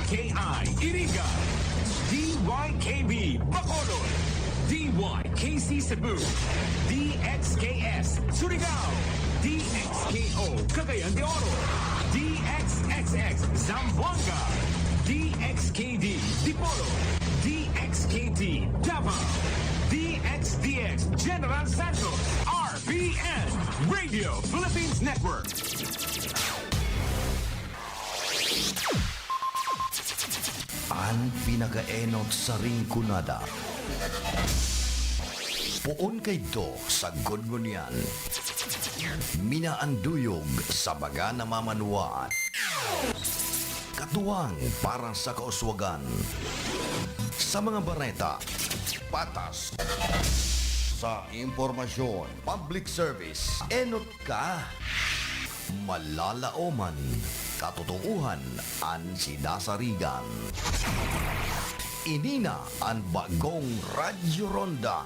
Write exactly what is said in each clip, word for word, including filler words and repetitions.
K I Iriga, D Y K B Bacolod, D Y K C Cebu, D X K S Surigao, D X K O Cagayan de Oro, D X X X Zamboanga, D X K D Dipolog, D X K T Davao, D X D X General Santos, R P N, Radio Philippines Network. An pinakaenot sa Rinconada. Poon kaidto sa Gudgunian. Minaanduyog sa mga namamanwaan. Katuwang para sa kauswagan. Sa mga bareta, patas. Sa impormasyon, public service, enot ka. Malalaoman, katotoohan an sinasarigan. Ini na an bagong Radyo Ronda.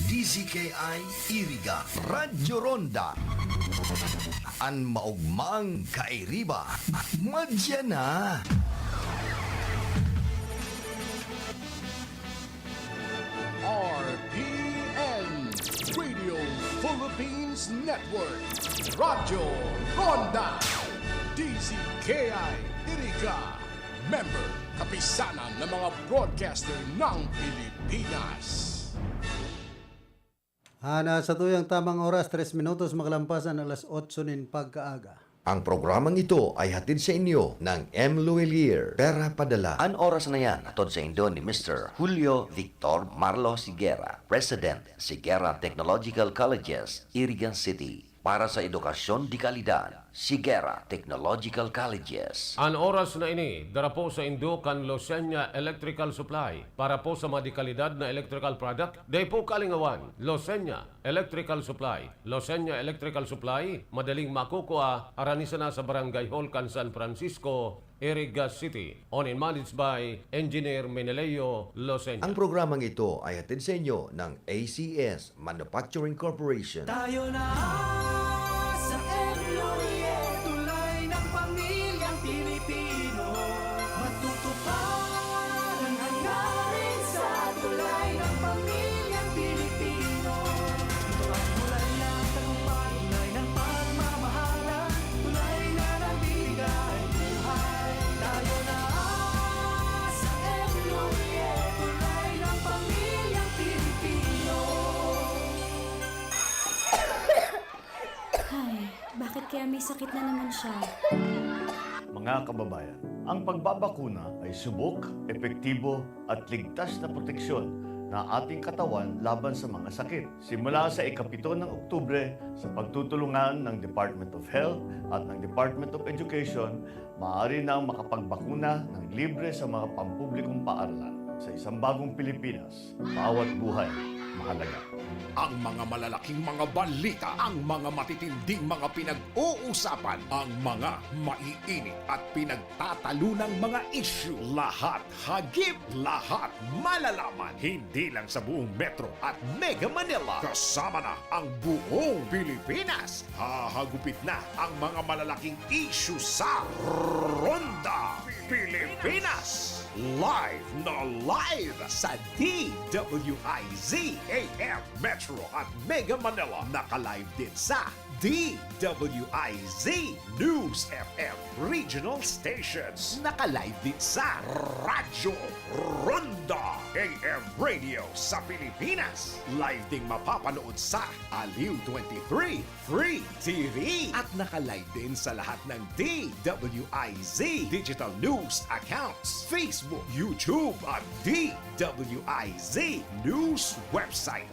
D Z K I Iriga, Radyo Ronda. An maogmang kairiba, madya na. R P N, Radio Philippines Network, Radyo Ronda, D Z K I Iriga, member, Kapisanan ng mga Broadcaster ng Pilipinas. Ah, nasa tuyang tamang oras, tres minutos makalampas an alas otso nin pagkaaga. Ang programang ito ay hatid sa inyo ng M Luwilier, Pera Padala. An oras na yan, hatod sa indo ni Mister Julio Victor Marlo Sigera, President, Sigera Technological Colleges, Iriga City. Para sa edukasyon de kalidad, Sigera Technological Colleges. An oras na ini, dara po sa indo kan Losenya Electrical Supply. Para po sa mga de kalidad na electrical product, dai po kalingawan, Losenya Electrical Supply. Losenya Electrical Supply, madaling makukua, harani sana sa Barangay Hall kan San Francisco, Iriga City. Owned and managed by Engineer Meneleo Losenya. Ang programang ito ay hatid sa inyo ng A C S Manufacturing Corporation. Tayo na sa M L O E, tulay ng pamilyang Pilipino. Matutupad ang hangarin sa tulay ng pamilyang Pilipino. Ito ang tulay ng tagumpay, tulay ng pagmamahalan, tulay na nagbibigay buhay. Tayo na sa M L O E, tulay ng pamilyang Pilipino. Ay, bakit kaya may sakit na naman siya? Mga kababayan, ang pagbabakuna ay subok, epektibo, at ligtas na proteksyon na ating katawan laban sa mga sakit. Simula sa ikapito ng Oktubre, sa pagtutulungan ng Department of Health at ng Department of Education, maaari nang makapagbakuna ng libre sa mga pampublikong paaralan. Sa isang bagong Pilipinas, bawat buhay mahalaga. Ang mga malalaking mga balita, ang mga matitinding mga pinag-uusapan, ang mga maiinit at pinagtatalunang mga isyu, lahat hagip, lahat malalaman, hindi lang sa buong Metro at Mega Manila, kasama na ang buong Pilipinas. Hahagupit na ang mga malalaking isyu sa Ronda Pilipinas. Live na live sa D W I Z A M Metro at Mega Manila. Naka-live din sa D W I Z News F M Regional Stations. Naka-live din sa Radyo Ronda A M Radio sa Pilipinas. Live ding mapapanood sa Aliw twenty-three Free T V. At naka-live din sa lahat ng D W I Z Digital News Accounts, Facebook, YouTube at D W I Z News Website.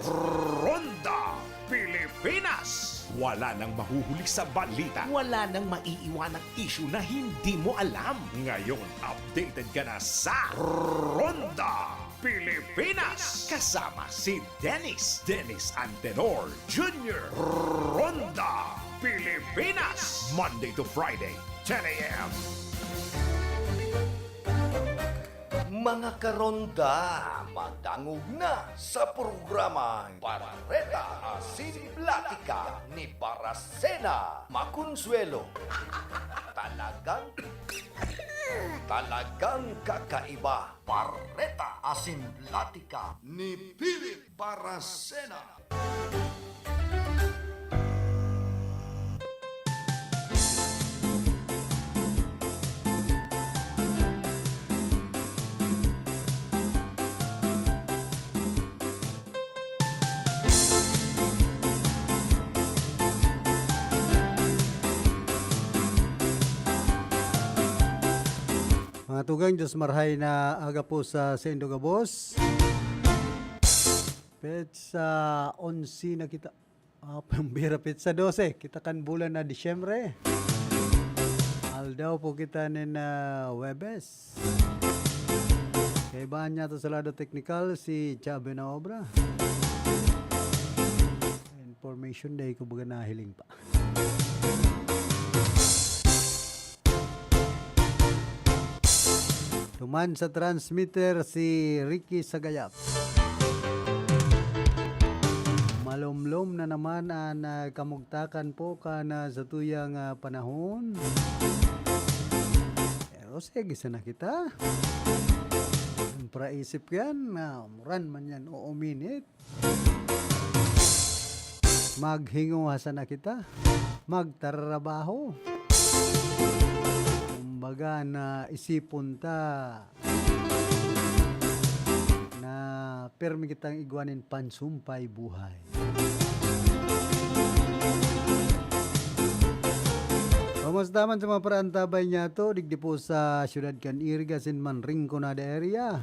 Ronda Pilipinas. Wala nang mahuhuli sa balita. Wala nang maiiwanang isyu na hindi mo alam. Ngayon, updated ka na sa Ronda Pilipinas. Kasama si Dennis, Dennis Antenor Junior Ronda Pilipinas. Monday to Friday, ten a.m. Mga karonda, madangog na sa programang Bareta Asin Platika ni Barasena Maconsuelo. Talagang Talagang kakaiba. Bareta asin platika ni Philip Baracena. Mga tugang, Diyos marhay na aga po sa saindo gabos. Petsa onse na kita. Ah, pambira, petsa dose. Kita kan bulan na Disyembre. Aldaw po kita nin, ah, Huwebes. Kaibahan niya to sa lado teknikal, si Chabe na obra. Information day ko baga nahiling pa. Duman sa transmitter si Ricky Sagayap. Malomlom na naman an, ah, kamugtakan po kan, ah, satuyang, ah, panahon. Pero sige sana kita. Ang praisip yan, ah, muran man yan, o minute. Maghinguha sana kita. Magtrabaho. Kumbaga, naisipon ta na pirmi kitang igwa nin pansumpay buhay. Kumusta man sa mga paraantabay niya to, digdi po sa siyudad kan Iriga, asin man Rinconada area.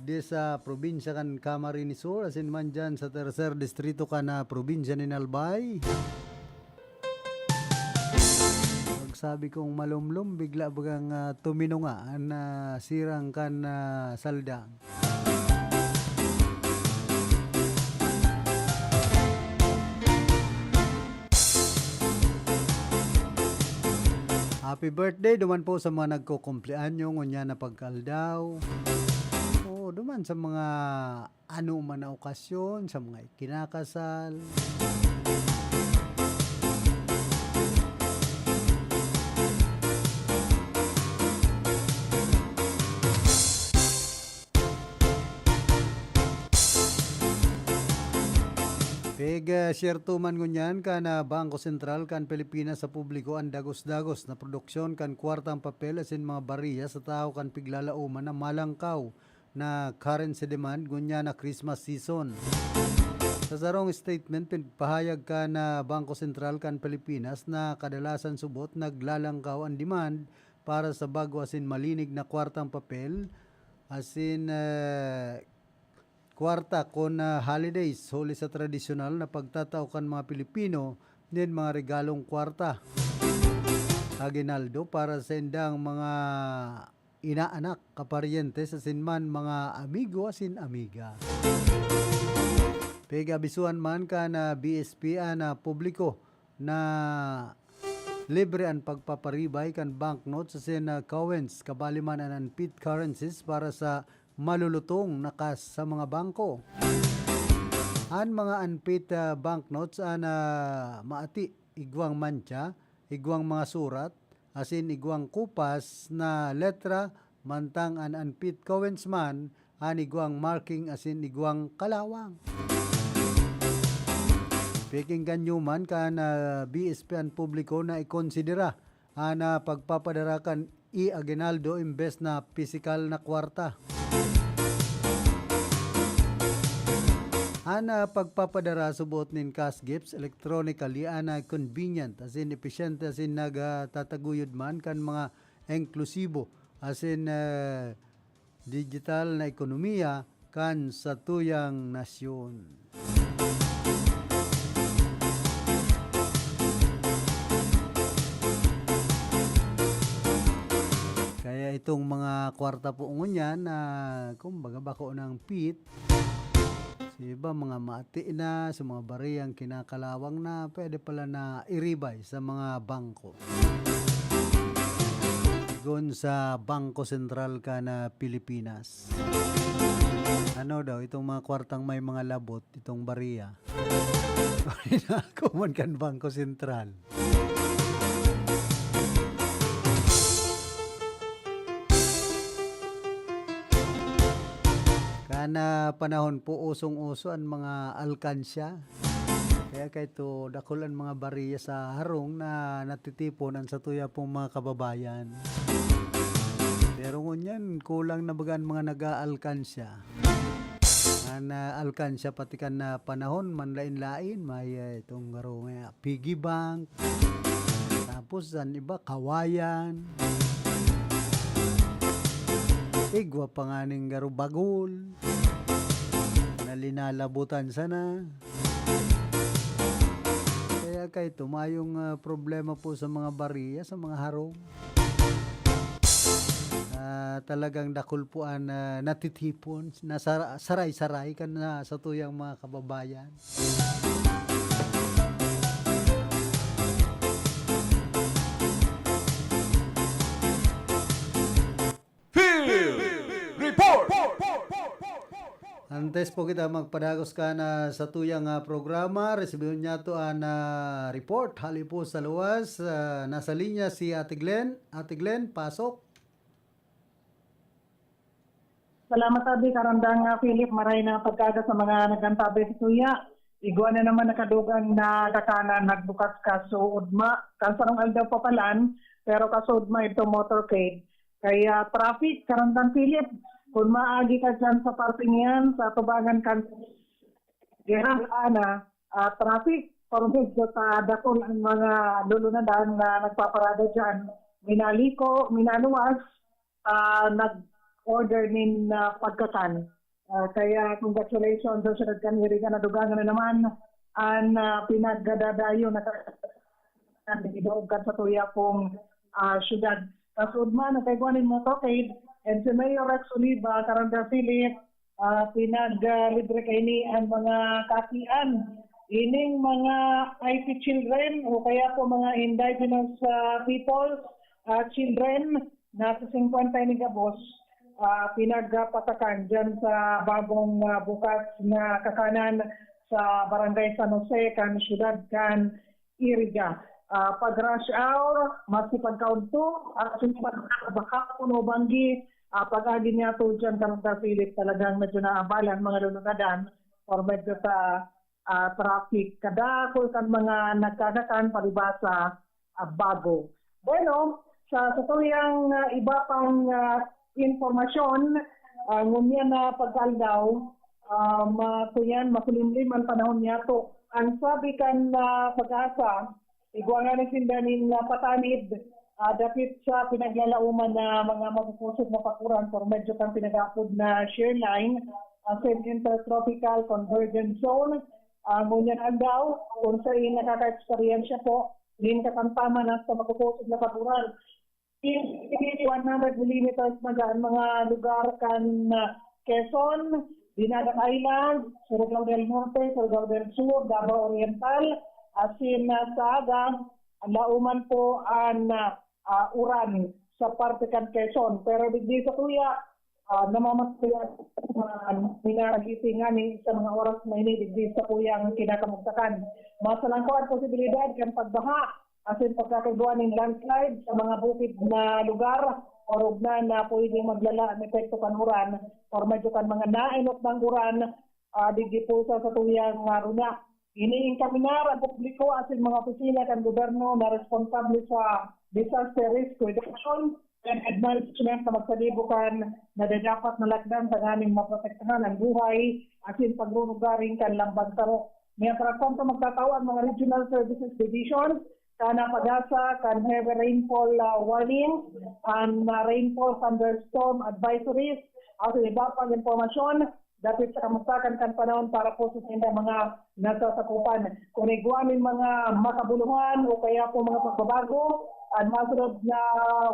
Digdi sa probinsya kan Camarines Sur, asin man dyan sa tercer distrito kan, ah, probinsya nin Albay. Pag sabi kong malumlom, bigla bagang, ah, tuminunga an, ah, sirang kan, ah, saldang. Happy birthday duman po sa mga nagkukumpleanyo ngunyan na pagkaaldaw. Oo, duman sa mga ano man na okasyon, sa mga ikinakasal. Pig, ah, siyerto man ngunyan kan, ah, Bangko Sentral kan Pilipinas sa publiko an dagos-dagos na produksyon kan kwartang papel asin mga bareya sa tahaw kan piglalaoman na malangkaw na currency demand ngunyan na Christmas season. Sa sarong statement, pinagpahayag kan, ah, Bangko Sentral kan Pilipinas na kadalasan subot naglalangkaw an demand para sa bago asin malinig na kwartang papel, asin, eh, kwarta kun, ah, holidays, huli sa tradisyonal na pagtatao kan mga Pilipino nin mga regalong kwarta, aguinaldo, para sa indang mga inaanak, kaparyentes, asin man mga amigo asin amiga. Pig-abisuhan man kan, ah, B S P an, ah, publiko na libre an pagpaparibay kan banknotes asin, ah, coins, kabali man an unpaid currencies para sa malulutong na kas sa mga bangko. An mga unpaid, ah, banknotes an, ah, maati, igwang mantsa, igwang mga surat, asin igwang kupas na letra, mantang an unpaid coins man an igwang marking asin igwang kalawang. Pakinggan nyo man kan, ah, B S P an publiko na ikonsidera an, ah, pagpapadara kan e-aguinaldo imbes na pisikal na kwarta. An, ah, pagpapadara subot nin cash gifts electronically an, ah, convenient asin episyente asin nagtataguyod man kan mga inklusibo asin, ah, digital na ekonomiya kan satuyang nasyon. Kaya itong mga kwarta po ngunyan na, kumbaga, bako ng pit, sa iba, mga mati na, sa mga bariyang kinakalawang na, pwede pala na iribay sa mga bangko. Gun sa Bangko Sentral kan Pilipinas. Ano daw, itong mga kwartang may mga labot, itong bariya. Ako man kan Bangko Sentral. Na panahon po, usong-uso an mga alkansya. Kaya kaito, dakul an mga bariya sa harong na natitipon an satuya pong mga kababayan. Pero ngunyan, kulang na baga an mga nag-aalkansya. An, ah, alkansya pati kan, ah, panahon, manlain-lain, may, ah, itong garo nga piggy bank, tapos an iba, kawayan. Igwa pa nganing garo bagol na linalabutan sana. Kaya kaito, mayong, ah, problema po sa mga bariya, sa mga harong. Ah, talagang dakul po an, ah, natitipon, nasa-, saray-saray kan, ah, satuyang mga kababayan. Field Report! Antes po kita magpadagos kan satuyang, ah, programa, resibihon niyato an, ah, report hali po sa luwas. Ah, nasa linya si Ate Glenn. Ate Glenn, pasok. Salamat, Abi. Karandang, ah, Philip, maray na pagkaga sa mga nag-antabay sa tuya. Igwa na naman nakadugang na kakanan nagbukas kasuodma. Kan sarong aldaw pa palan, pero kasuodma ito motorcade. Kaya traffic, karandang Philip, kung maagi ka dyan sa parting yan, sa tubangan kan Gerald Ana, ah, traffic, pero medyo sa dakul ang mga lulunadan na nagpaparada dyan. Minaliko, minaluwas, ah, nag-order nin, ah, pagkakan. Ah, kaya congratulations sa syudad kan Iriga, nadugangan na naman an, ah, pinagdadayo na ka-, kan satuya pong, ah, syudad. Kasuodma, nagkaigwa nin motorcade, and si Mayor Rex Oliva, Karandang Philip, ah, pinag, ah, libre kaini ang mga kakian. Ining mga I P children o kaya po mga indigenous, ah, peoples, ah, children, nasa singkwenta ini gabos, ah, pinagpatakan dyan sa bagong, ah, bukas na kakanan sa Barangay San Jose, kan siyudad kan Iriga. Ah, pag rush hour, maski pagkaudto, ah, sa mga baka, puno, banggi, ah, pag-agi niya to dyan, Karandang Philip, talagang medyo naabala ang mga lulunadan or medyo sa, ah, traffic. Kadakul kan mga nagkakakan, palibasa, ah, bago. Bueno, sa satuyang, ah, iba pang, ah, impormasyon, ah, ngunyan na pagkaaldaw, ah, ma-, kuyan, makulimlim ang panahon niyato. Ang sabi kan, ah, PAGASA, igwa nga ni sinda nin, ah, patanid, ah, dapit sa pinaglalauman na mga mapupusog na pakuran por medyo kan pinag-aapod na shear line, ah, sa Intertropical Convergence Zone, ah, ngunyan aldaw, kung sa nakaka-eksperyensya po, nin katamtaman na sa mapupusog na pakuran. One hundred millimeters na dyan, mga lugar kan, ah, Quezon, Dinagat Island, Surigao del Norte, Surigao del Sur, Davao Oriental, asin, ah, sa aga, ang lauman po an, ah, ah, uran sa parte kan Quezon. Pero digdi sa tuya, ah, namamatay ang minaragiti ngani sa mga oras na ini digdi sa tuyang kinakamugtakan. Masalangko ang posibilidad kan pagbaha asin pagkakagwa nin landslide sa mga bukid na lugar o rugnan na pwedeng maglala ang epekto kan uran or medyo kan mga nainot ng uran, ah, digdi po sa, sa tuyang, ah, runa. Iniinkaminar ang publiko asin mga opisina kan gobyerno na responsable sa disaster risk reduction and management na magsalibo kan nadadapat na lakdan tanganing maprotektahan ang buhay asin pagrurugaring kan lambang saro. Mientras tanto, magtatao ang mga Regional Services Division kan PAGASA kan heavy rainfall, ah, warning, an, ah, rainfall thunderstorm advisories, asin iba pang impormasyon dapit sa kamugtakan kan panahon para po sa saindang mga nasasakupan. Kun igwa nin mga makabuluhan o kaya po mga pagbabago, an masunod na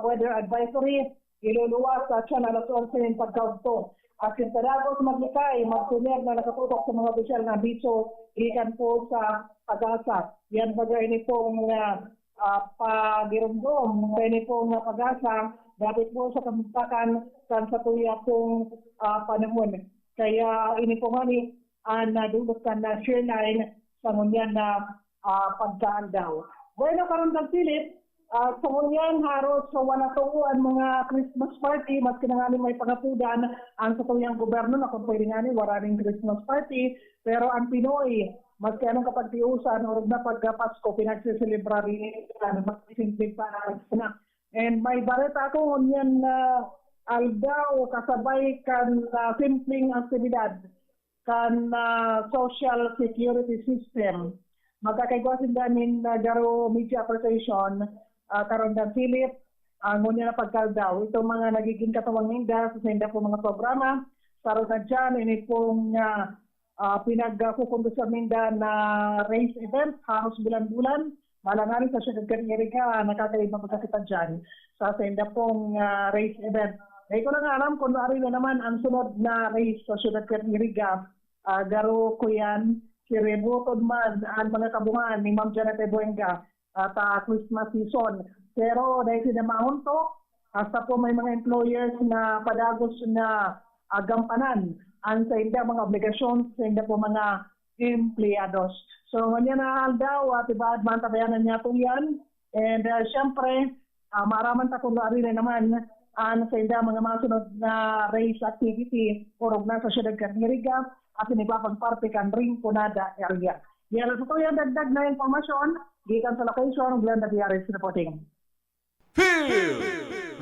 weather advisory, iluluwas sa tiyan alas onse nin pagkaudto. Asin padagos maglikay, magtener na nakatutok sa mga opisyal na abiso gikan po sa PAGASA. Yan baga ini pong, ah, ah, pagirumdom sa ini pong, ah, PAGASA, dapit po sa kamugtakan kan satuya pong, ah, panahon. Kaya ini po ngani an nadulot kan, ah, shear line sa ngunyan na, ah, pagkaaldaw. Bueno, Karandang Philip, Ah, sa ngunyan, haros sa wala to an mga Christmas party, maski na ngani may pangapudan, ang satuyang gobyerno na kung pwede ngani, wala ning Christmas party, pero ang Pinoy, maski anong kapagtiusan, orog na pagka Pasko, pinagsiselebra rin, ano, mas simple pa na. And may bareta ako ngunyan na aldaw, kasabay kan, ah, simpleng aktibidad kan, ah, social security system. Magkakaigwa sinda nin, ah, garo media appreciation, ah, Karandang Philip, ah, ngunyan na pagkaldaw. Itong mga nagiging katuwang ninda sa sainda po mga programa, sarod na dyan, ini pong, ah, ah, pinagkukundusan ninda na race event, haros bulan-bulan, malangarin sa Siyudad kan Iriga, nakakaiba pagkakita dyan sa sainda pong, ah, race event. Dai ko lang alam kung ano na naman ang sunod na race sa Siyudad kan Iriga. Ah, garo ko yan, siributod man ang mga kabungan ni Ma'am Janet Ebuenga at, ah, Christmas season. Pero dahil sinamahon to, hasta po may mga employers na padagos na, ah, gampanan ang sainda mga obligasyon sainda po mga empleyados. So, ngunyan na aldaw, at ibaad man tabayanan niya po yan. And, ah, syempre, ah, maaraman ta kung ano na naman ang sainda mga masunod na race activity, orog na sa Siyudad kan Iriga, at ipapagparte kan Rinconada area. Yan ang satuyang dagdag na impormasyon, gikan sa location, Glenda Diares reporting. Field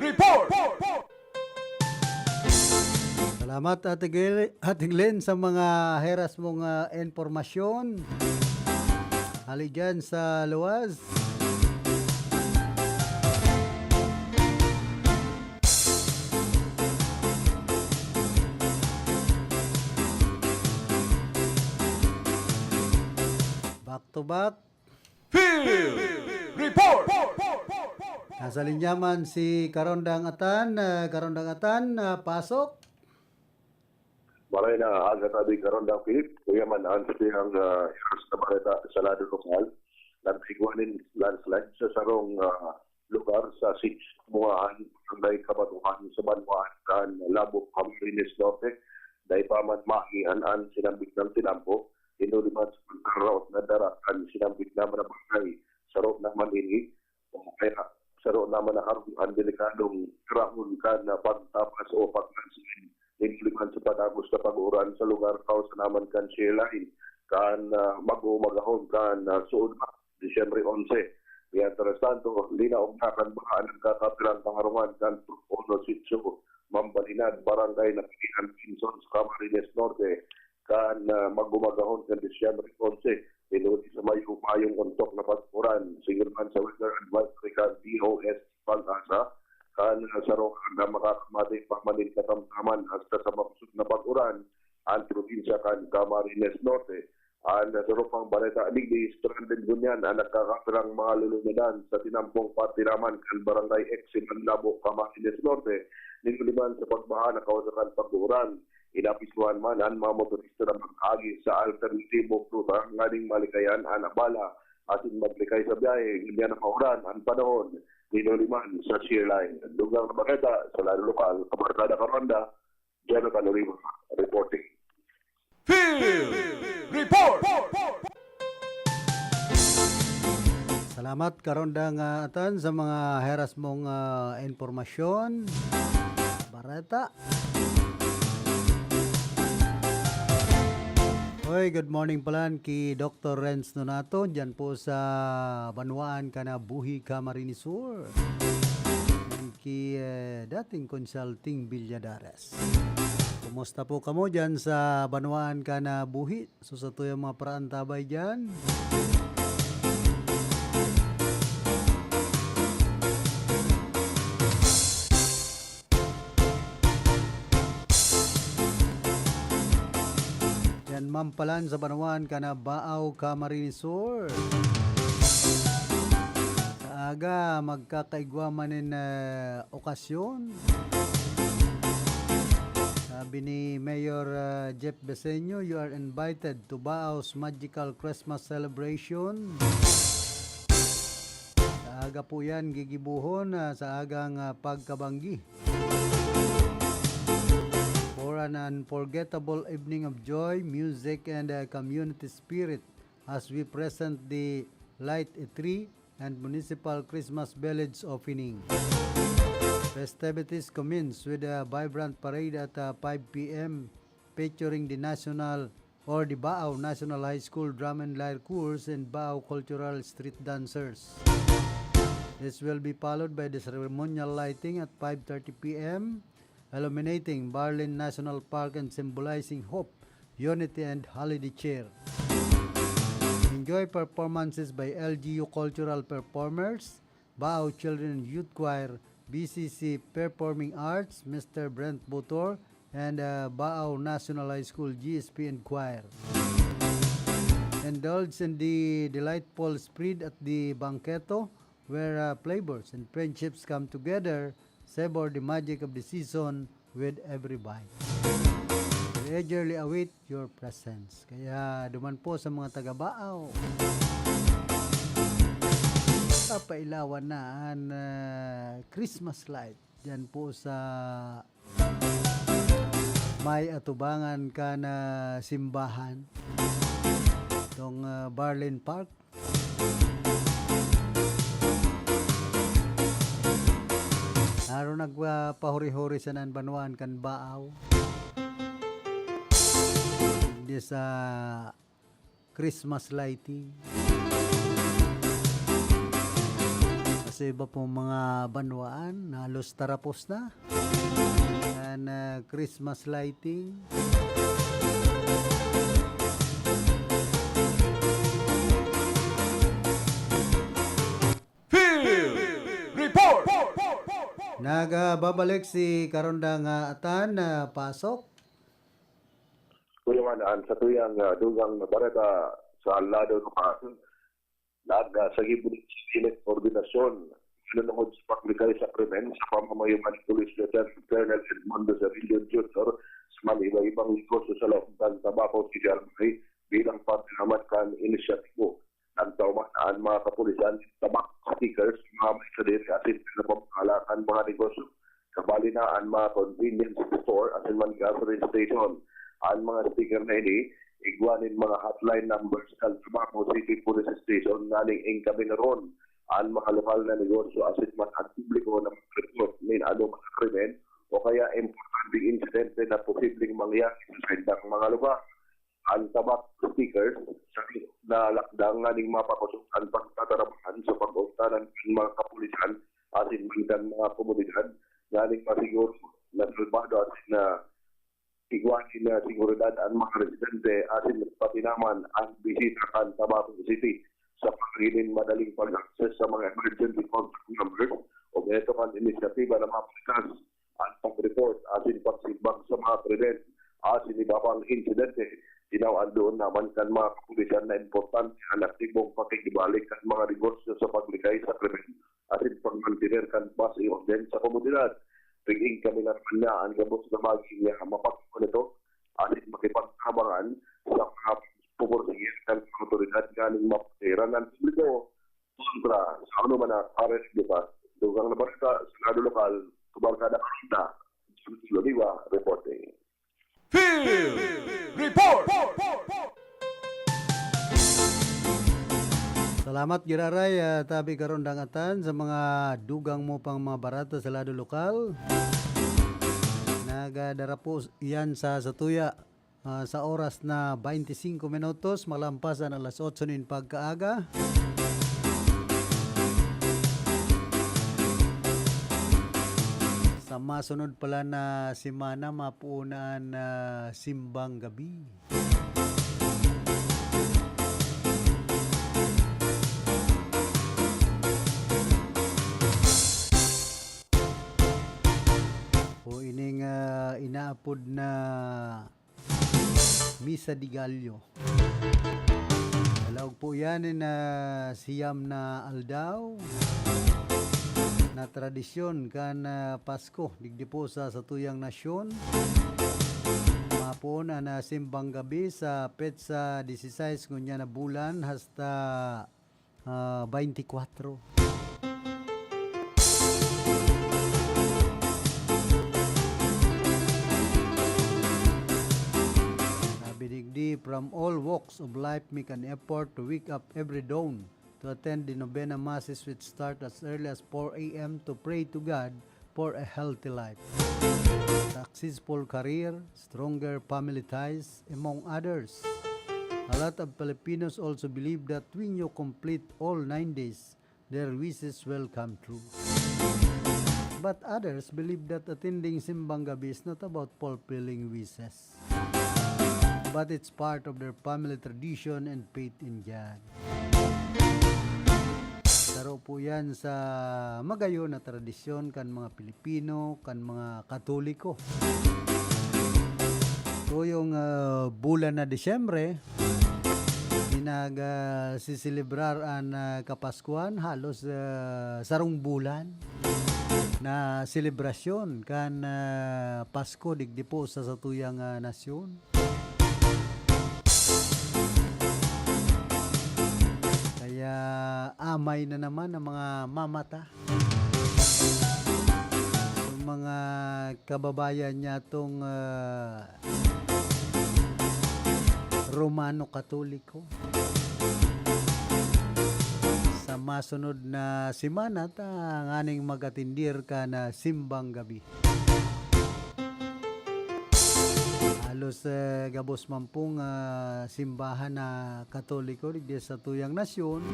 Report! Salamat, Ate Gil-, Ate Glenn, sa mga heras mong, ah, impormasyon. Hali dyan sa luwas. Back to back. Field Report! Nasa linya man si Karondang Atan. Ah, Karondang Atan, ah, pasok. Maray na aga tabi, Karondang Philip. Kuya man, ang satuyang, ah, heras na bareta sa lado lokal. Nagsigwa nin landslide sa sarong, ah, lugar sa Sitio Bungahan, Barangay Kabatuhan, sa banwaan kan Labo, Camarines Norte. Dai pa man maian an sinambit na tinampo, hinuli man sa pagkaraot na dara kan sinambit na mga barangay. Saro naman ini, o kaya saro naman na harong an delikadong grahon kan pagtapas o paglandslide, hinuli man sa padagos na pag-uran sa lugar, kausa naman kan shear line kan, ah, mag-uumagahon kan, ah, suod pa, Disyembre onse. Mientras tanto, linaog na kan baha an nagkakapirang kaharungan kan Tropono Sitio Mambalinad, Barangay Napigilan, Quinzon, sa Camarines Norte, kan, ah, mag-umagahon kan Disyembre onse, hinuli sa mayo-mayong ontok na pag-uran. Siring man sa weather advisory kan D O S T PAGASA, kan, ah, saro na makakamati pa man nin katamtaman hasta sa makusog na pag-uran an probinsya kan Camarines Norte. An saro pang bareta digdi, stranded ngunyan an nagkakapirang mga lulunadan sa tinampong parte naman kan Barangay Eximan, Labo, Camarines Norte, hinuli man sa pagbaha na kausa kan pag-uran. Inaapektuhan man an mga motorista na mag-agi sa alternatibo ruta nganing malikayan an abala asin maglikay sa biyahe ngunyan na mauran an panahon, hinuli man sa shear line. Dugang na bareta sa lado lokal, Kabarkada Karonda, Jonathan Oliva reporting. Field Report! Salamat, Karondang, ah, Atan, sa mga heras mong, ah, impormasyon. Bareta. Oy, good morning palan ki Doktor Renz Nonato, dyan po sa Banwaan kan Buhi, Camarines Sur. And ki, eh, dating Consulting Villadares. Kumusta po kamo dyan sa Banwaan kan Buhi? So, satuyang mga paraantabay dyan. Yan man palan sa Banwaan kan Baaw, Camarines Sur. Sa aga, magkakaigwa man nin, eh, okasyon. Sabi ni Mayor, ah, Jeff Beseño, "You are invited to Baao's Magical Christmas Celebration." Sa aga po yan, gigibuhon, ah, sa agang, ah, pagkabanggi. For an unforgettable evening of joy, music, and, ah, community spirit as we present the light a tree and Municipal Christmas Village opening. Festivities commence with a vibrant parade at, uh, five p m, featuring the national or the Baao National High School Drum and Lyre Course and Baao Cultural Street Dancers. This will be followed by the ceremonial lighting at five thirty p m, illuminating Barlin National Park and symbolizing hope, unity, and holiday cheer. Enjoy performances by L G U cultural performers, Baao Children and Youth Choir, B C C Performing Arts, Mister Brent Butor, and, uh, Baao National High School G S P and Choir. Indulge in the delightful spread at the Banqueto, where, uh, flavors and friendships come together, savor the magic of the season with every bite. We eagerly await your presence. Kaya duman po sa mga taga-Baao, papailawan na an, ah, Christmas light diyan po sa may atubangan kan simbahan, itong, ah, Barlin Park. Naro nagpapahuri-huri sana an banwaan kan Baao. Digdi sa Christmas lighting. Sa iba pong mga banwaan, halos tarapos na. Yan, ah, Christmas lighting. Field Report! Nagbabalik si Karondang, ah, Atan, ah, pasok. Kuya Juan, an satuyang, ah, dugang na bareta sa lado lokal, nagsagip nin siring na koordinasyon manunungod sa paglikay sa krimen sa pamamayo kan Police Lieutenant Colonel Edmundo Zerillo Junior sa mga iba-ibang negosyo sa loob kan Tabaco City Armory bilang parte naman kan inisyatibo. Nagtao man an mga kapulisan nin tabak stickers sa mga mercader asin pinapamahala kan mga negosyo. Kabali na an mga convenience store asin man gasoline station. An mga sticker na ini, igwa nin mga hotline numbers kan Tabaco City Police Station nganing engkaminaron an mga lokal na negosyo asin man an publiko na mag-report nin anoman na krimen o kaya importanteng insidente na posibleng mangyari sa saindang mga lugar. An tabak stickers, saro na lakdang nganing mapakosog an pagtatarabahan sa pag-ontanan kan mga kapulisan asin man kan mga komunidad nganing masiguro na salbado asin na igwa nin seguridad an mga residente asin pati naman an bisita kan Tabaco City sa pagkaigwa nin madaling pag-access sa mga emergency contact numbers o meto kan inisyatiba na mapaligtas an pag-report asin pagsimbag sa mga krimen asin iba pang insidente. Tinawan duon naman kan mga kapulisan na importante an aktibong pakikibalik kan mga negosyo sa paglikay sa krimen asin pagmantiner kan paz y orden sa komunidad. Pig-enkaminaron na an gabos na magin na mapagmonitor asin makipagtabangan sa mga pupursige kan mga otoridad nganing mapatiran an publiko kontra sa anoman na pares de paz. Dugang na bareta sa lado lokal, Tubarkada Karonda, Jules Lodiwa, reporting. Field Report! Salamat, Giraray, ah, tabi Karondang Atan, sa mga dugang mo pang mga bareta sa lado lokal. Nagadara po yan sa satuya, ah, sa oras na baynte singko minutos, malampas an alas otso nin pagkaaga. Sa masunod pala na semana, mapoon na an, ah, simbang gabi. O ining, ah, inaapod na Misa de Gallo. Sa laog po yan na siyam na aldaw na tradisyon kan, ah, Pasko digdi po sa satuyang nasyon. Mapoon an, ah, simbang gabi sa petsa disisais ngunyan na bulan hasta, ah, baynte kwatro. Sabi digdi, "From all walks of life make an effort to wake up every dawn to attend the novena masses, which start as early as four a m, to pray to God for a healthy life, successful career, stronger family ties, among others. A lot of Filipinos also believe that when you complete all nine days, their wishes will come true. But others believe that attending Simbang Gabi is not about fulfilling wishes, but it's part of their family tradition and faith in God. Saro po yan sa magayon na tradisyon kan mga Pilipino, kan mga Katoliko. Tuyong, ah, bulan na Disyembre, pinag, ah, siselebrar an, ah, Kapaskuhan, halos, ah, sarong bulan na selebrasyon kan, ah, Pasko digdi po sa satuyang, ah, nasyon. Kaya amay na naman ang mga mamata. Yung mga kababayan niya tong, ah, Romano Katoliko. Sa masunod na semana, ta nganing mag-atindir ka na simbang gabi. Halos, eh, gabos man pong, ah, simbahan na Katoliko digdi sa tuyang nasyon,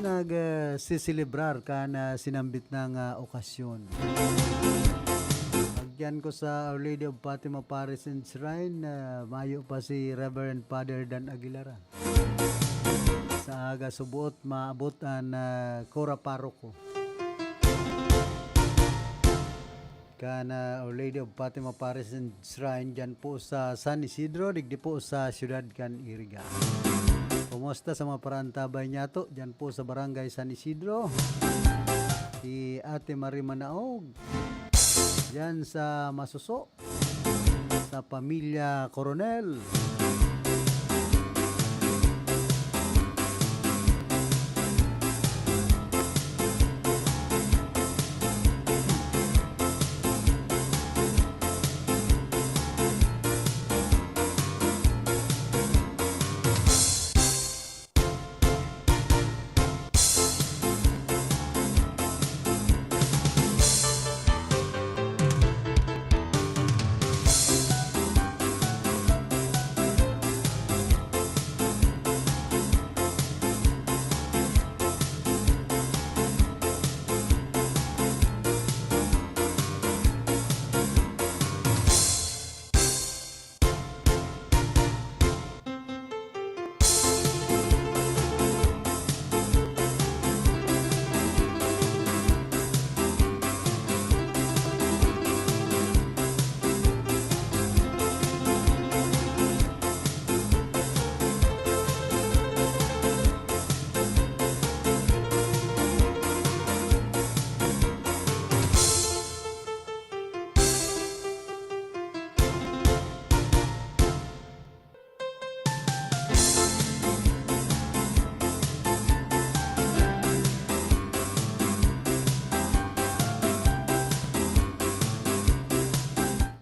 nag, eh, siselebrar kan, ah, sinambit na, ah, okasyon. Pagyan ko sa Our Lady of Fatima Parish and Shrine, ah, mayo pa si Reverend Father Dan Aguilaran. Sa aga suboot, maabot an, ah, Kura Paroko. Kan, ah, Our Lady of Fatima Parish and Shrine dyan po sa San Isidro, digdi po sa siyudad kan Iriga. Kumusta sa mga parantabay niyato dyan po sa Barangay San Isidro? Si Ate Marie Manaog, dyan sa Masuso, sa pamilya Coronel.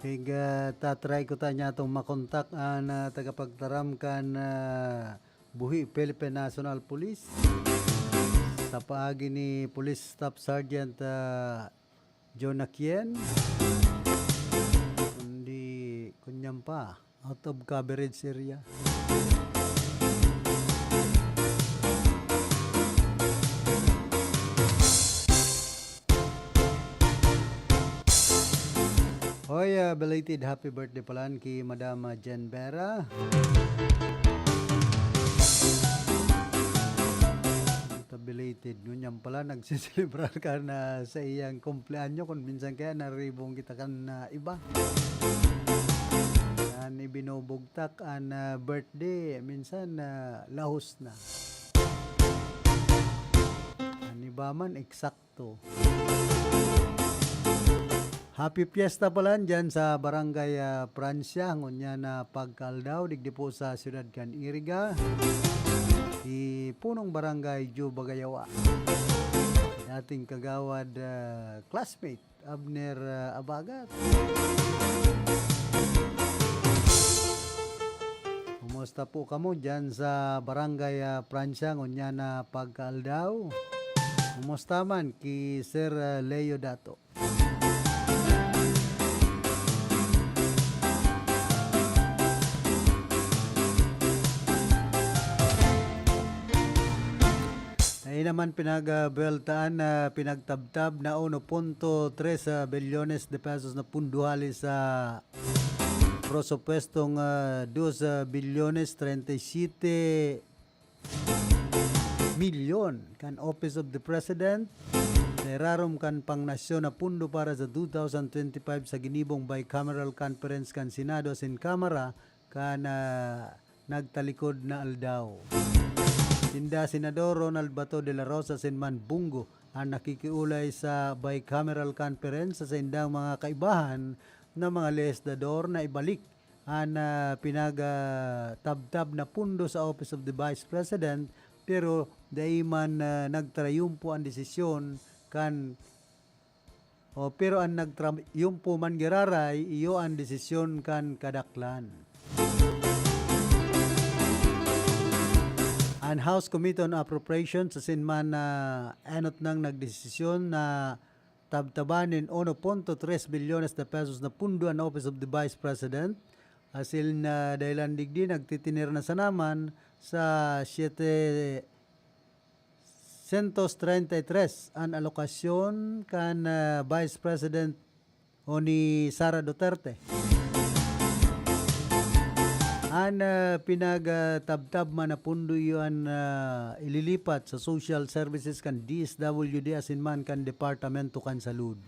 Tig, ah, tatry ko ta niya itong makontak an, ah, tagapagtaram kan, ah, Buhi Philippine National Police sa paagi ni Police Staff Sergeant, ah, Jonah Kien. Kundi, kunyan pa, out of coverage area. Hoy, ah, belated happy birthday palan ki Madam, ah, Jen Vera. Ito, belated. Ngunyan pala, nagsiselebrar ka na sa iyang kumpleanyo. Kung minsan kaya, naribong kita kan, ah, iba. Yan, ibinubugtak an, ah, birthday. Minsan, ah, lahos na. An iba man, exact to. Happy Fiesta palan dyan sa Barangay, ah, Francia, ngunyan na pagkaaldaw, digdi po sa siyudad kan Iriga. Si Punong Barangay Joe Bagayawa. Dating kagawad, ah, classmate, Abner, ah, Abagat. Kumusta po kamo diyan sa Barangay, ah, Pransya ngunyan na pagkaaldaw? Kumusta man ki Sir, ah, Leo Dato? Ay naman pinag-, ah, buweltaan na pinagtabtab na uno punto tres, ah, bilyones de pesos na pundo hali sa presupuestong, ah, dos, ah, bilyones treinta y siete milyon kan Office of the President, na irarom kan pangnasyon na pundo para sa two thousand twenty-five sa ginibong bicameral conference kan Senado asin Kamara kan, ah, nagtalikod na aldaw. Sinda Senador Ronald Bato de la Rosa asin Man Bong Go an nakikiolay sa bicameral conference sa saindang mga kaibahan na mga lehislador na ibalik an, ah, pinag-, ah, tabtab na pundo sa Office of the Vice President, pero dai man, ah, nagtrayumpo an desisyon kan, o, pero an nagtrayumpo man giraray, iyo an desisyon kan kadaklan. An House Committee on Appropriations asin man, ah, enot nang nagdesisyon na tabtaban nin uno punto tres bilyones na pesos na pundo an Office of the Vice President. Asin, ah, dahelan digdi, nagtitiner na sana man sa siete sentos treinta y tres an alokasyon kan, ah, Vice President o ni Sara Duterte. An, ah, pinag, ah, tabtab man na pundo iyo an, ah, ililipat sa social services kan D S W D asin man kan Departamento kan Salud.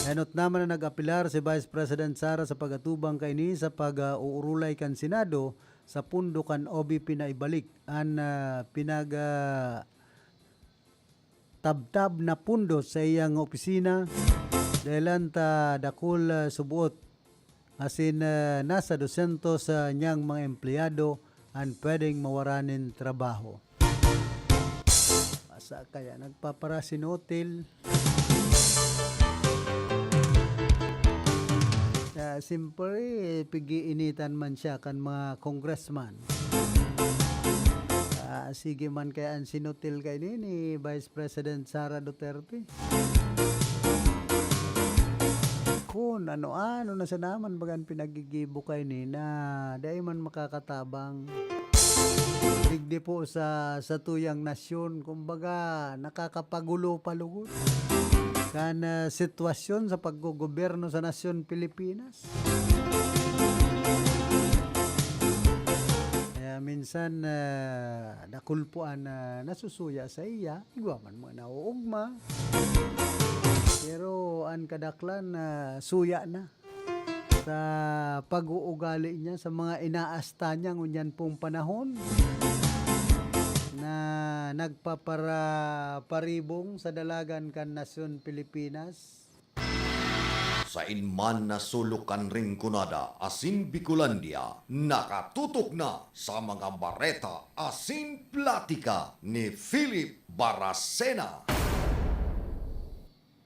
Enot naman na nag-apelar si Vice President Sara sa pag-atubang kaini sa pag, ah, uurulay kan Senado sa pundo kan O V P na ibalik an, ah, pinag, ah, tabtab na pundo sa iyang opisina, dahelan ta dakul, ah, subuot asin, ah, nasa dosyentos, ah, niyang mga empleyado an pwedeng mawaran nin trabaho. Masa kaya nagpaparasinotil? Ah, siyempre, pig-iinitan man siya kan mga congressman. Ah, sige man kaya an sinutil kaini ni Vice President Sara Duterte. Kun ano-ano na sana man baga an pinagigibo kaini na dai man makakatabang. Digdi po sa, sa tuyang nasyon, kumbaga, nakakapagulo pa lugod kan, ah, sitwasyon sa paggogobyerno sa nasyon Pilipinas. Kaya minsan, ah, dakul po an, ah, nasusuya sa iya. Igwa man mga nauugma. Pero an kadaklan, ah, suya na sa pag-uugali niya, sa mga inaasta niya ngunyan pong panahon na nagpapara-, paribong sa dalagan kan nasyon Pilipinas. Sain man na sulok kan Rinconada asin Bicolandia, nakatutok na sa mga bareta asin platika ni Philip Baracena.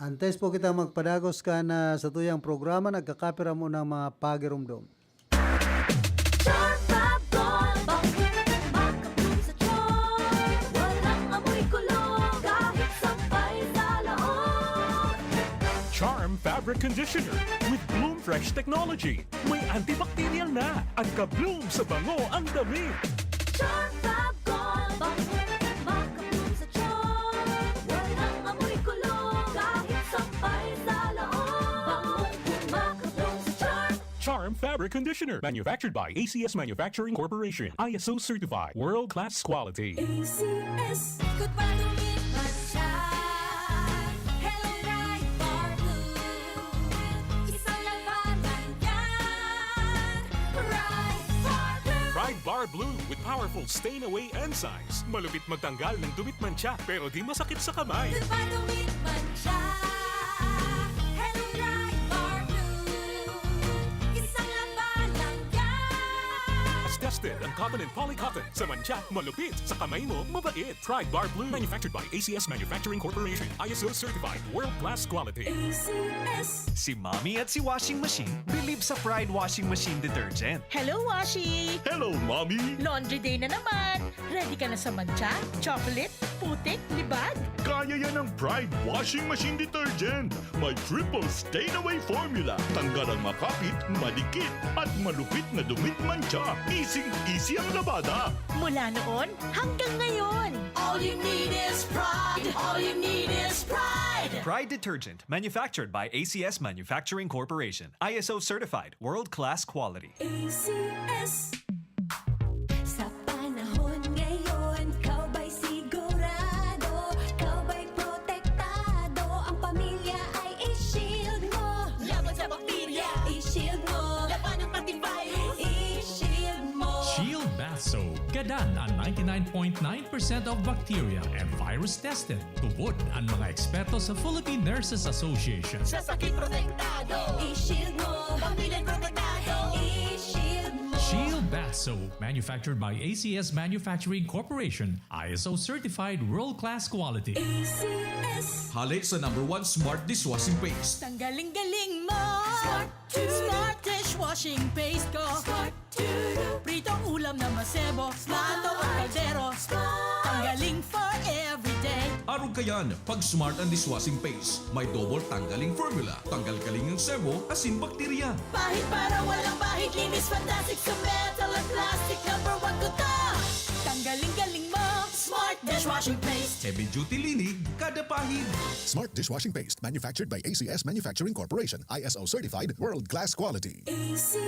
Antes po kita magpadagos kan, ah, satuyang programa, nagkakapira muna ang mga pagirumdom. Charm Fab Gold, bangkong makabloom sa charm. Walang amoy kulong, kahit sampay sa laot. Charm Fabric Conditioner with Bloom Fresh Technology. May antibacterial na at ka-bloom sa bango ang damit. Charm Fab Gold, bangkong makabloom sa charm. Walang amoy kulong, kahit sampay sa laot. Bangkong makabloom sa charm. Charm Fabric Conditioner, manufactured by A C S Manufacturing Corporation, I S O certified, world-class quality. A C S. Ikot pa, tumit, mantsa. Hello, Pride Bar Blue. Isang labanan yan. Pride Bar Blue. Pride Bar Blue with powerful stain away enzymes. Malupit magtanggal ng dumit, mantsa, pero di masakit sa kamay. Ikot pa, tumit, mantsa. Hello, Pride Bar Blue. Isang labanan yan. As Ang cotton and poly cotton. Sa mantsa, malupit. Sa kamay mo, mabait. Pride Bar Blue. Manufactured by A C S Manufacturing Corporation. I S O certified. World class quality. A C S. Si Mommy at si Washing Machine believe sa Pride Washing Machine Detergent. Hello, Washi! Hello, Mommy! Laundry day na naman! Ready ka na sa mantsa, chocolate, putik, libag? Kaya yan ng Pride Washing Machine Detergent. May triple stain away formula. Tanggal ang makapit, madikit, at malupit na dumi at mantsa. Easy-easy ang labada. Mula noon hanggang ngayon. All you need is Pride. All you need is Pride. Pride Detergent, manufactured by A C S Manufacturing Corporation. I S O certified, world-class quality. A C S. Sa panahon ngayon, ikaw ba'y sigurado? Ikaw ba'y protektado? Ang pamilya ay i-shield mo. Laban sa bakterya, i-shield mo. Labanan pati virus, i-shield mo. Shield Bath Soap. Gadan an ninety-nine point nine percent of bacteria and virus tested. Tubod an mga eksperto sa Philippine Nurses Association. Sa sakit protektado, i-shield mo. Pamilya protektado, i-shield mo. Shield Bath Soap, manufactured by A C S Manufacturing Corporation, I S O certified world-class quality. A C S. Hale sa number one smart dishwashing paste. Tanggaling-galing mo! Smart! Smart dishwashing paste ko. Smart! Pritong ulam na masebo, plato o kaldero. Tanggaling for everyday. Arog kayan, pag Smart ang dishwashing paste, may double tanggaling formula. Tanggal-galing ang sebo, asin bakterya. Pahid para walang bahid, linis fantastic sa metal at plastic. Number one ko to. Tanggaling-galing mo, Smart dishwashing paste. Heavy duty linig, kada pahid. Smart dishwashing paste, manufactured by A C S Manufacturing Corporation, I S O certified, world class quality. A C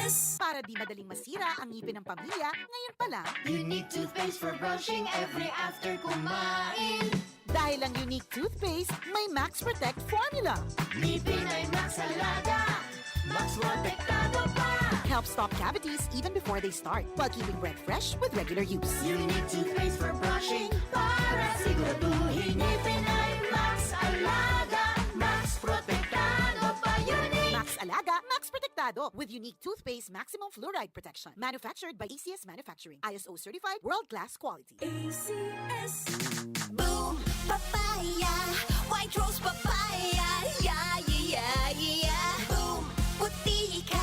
S. Para di madaling masira ang ngipin ng pamilya, ngayon pa lang. Unique toothpaste for brushing every after kumain. Dahil ang Unique toothpaste may Max Protect formula. Ngipin ay Max Alaga, Max Protektado pa. Help stop cavities even before they start, while keeping breath fresh with regular use. Unique toothpaste for brushing para siguraduhin ngipin ay Max Alaga, Max Protektado pa. Unique. Max Alaga, Max Protektado with Unique Toothpaste Maximum Fluoride Protection. Manufactured by A C S Manufacturing. I S O certified, world-class quality. A C S. Boom! Papaya! White Rose Papaya! Yeah, yeah, yeah, yeah! Boom! Puti ka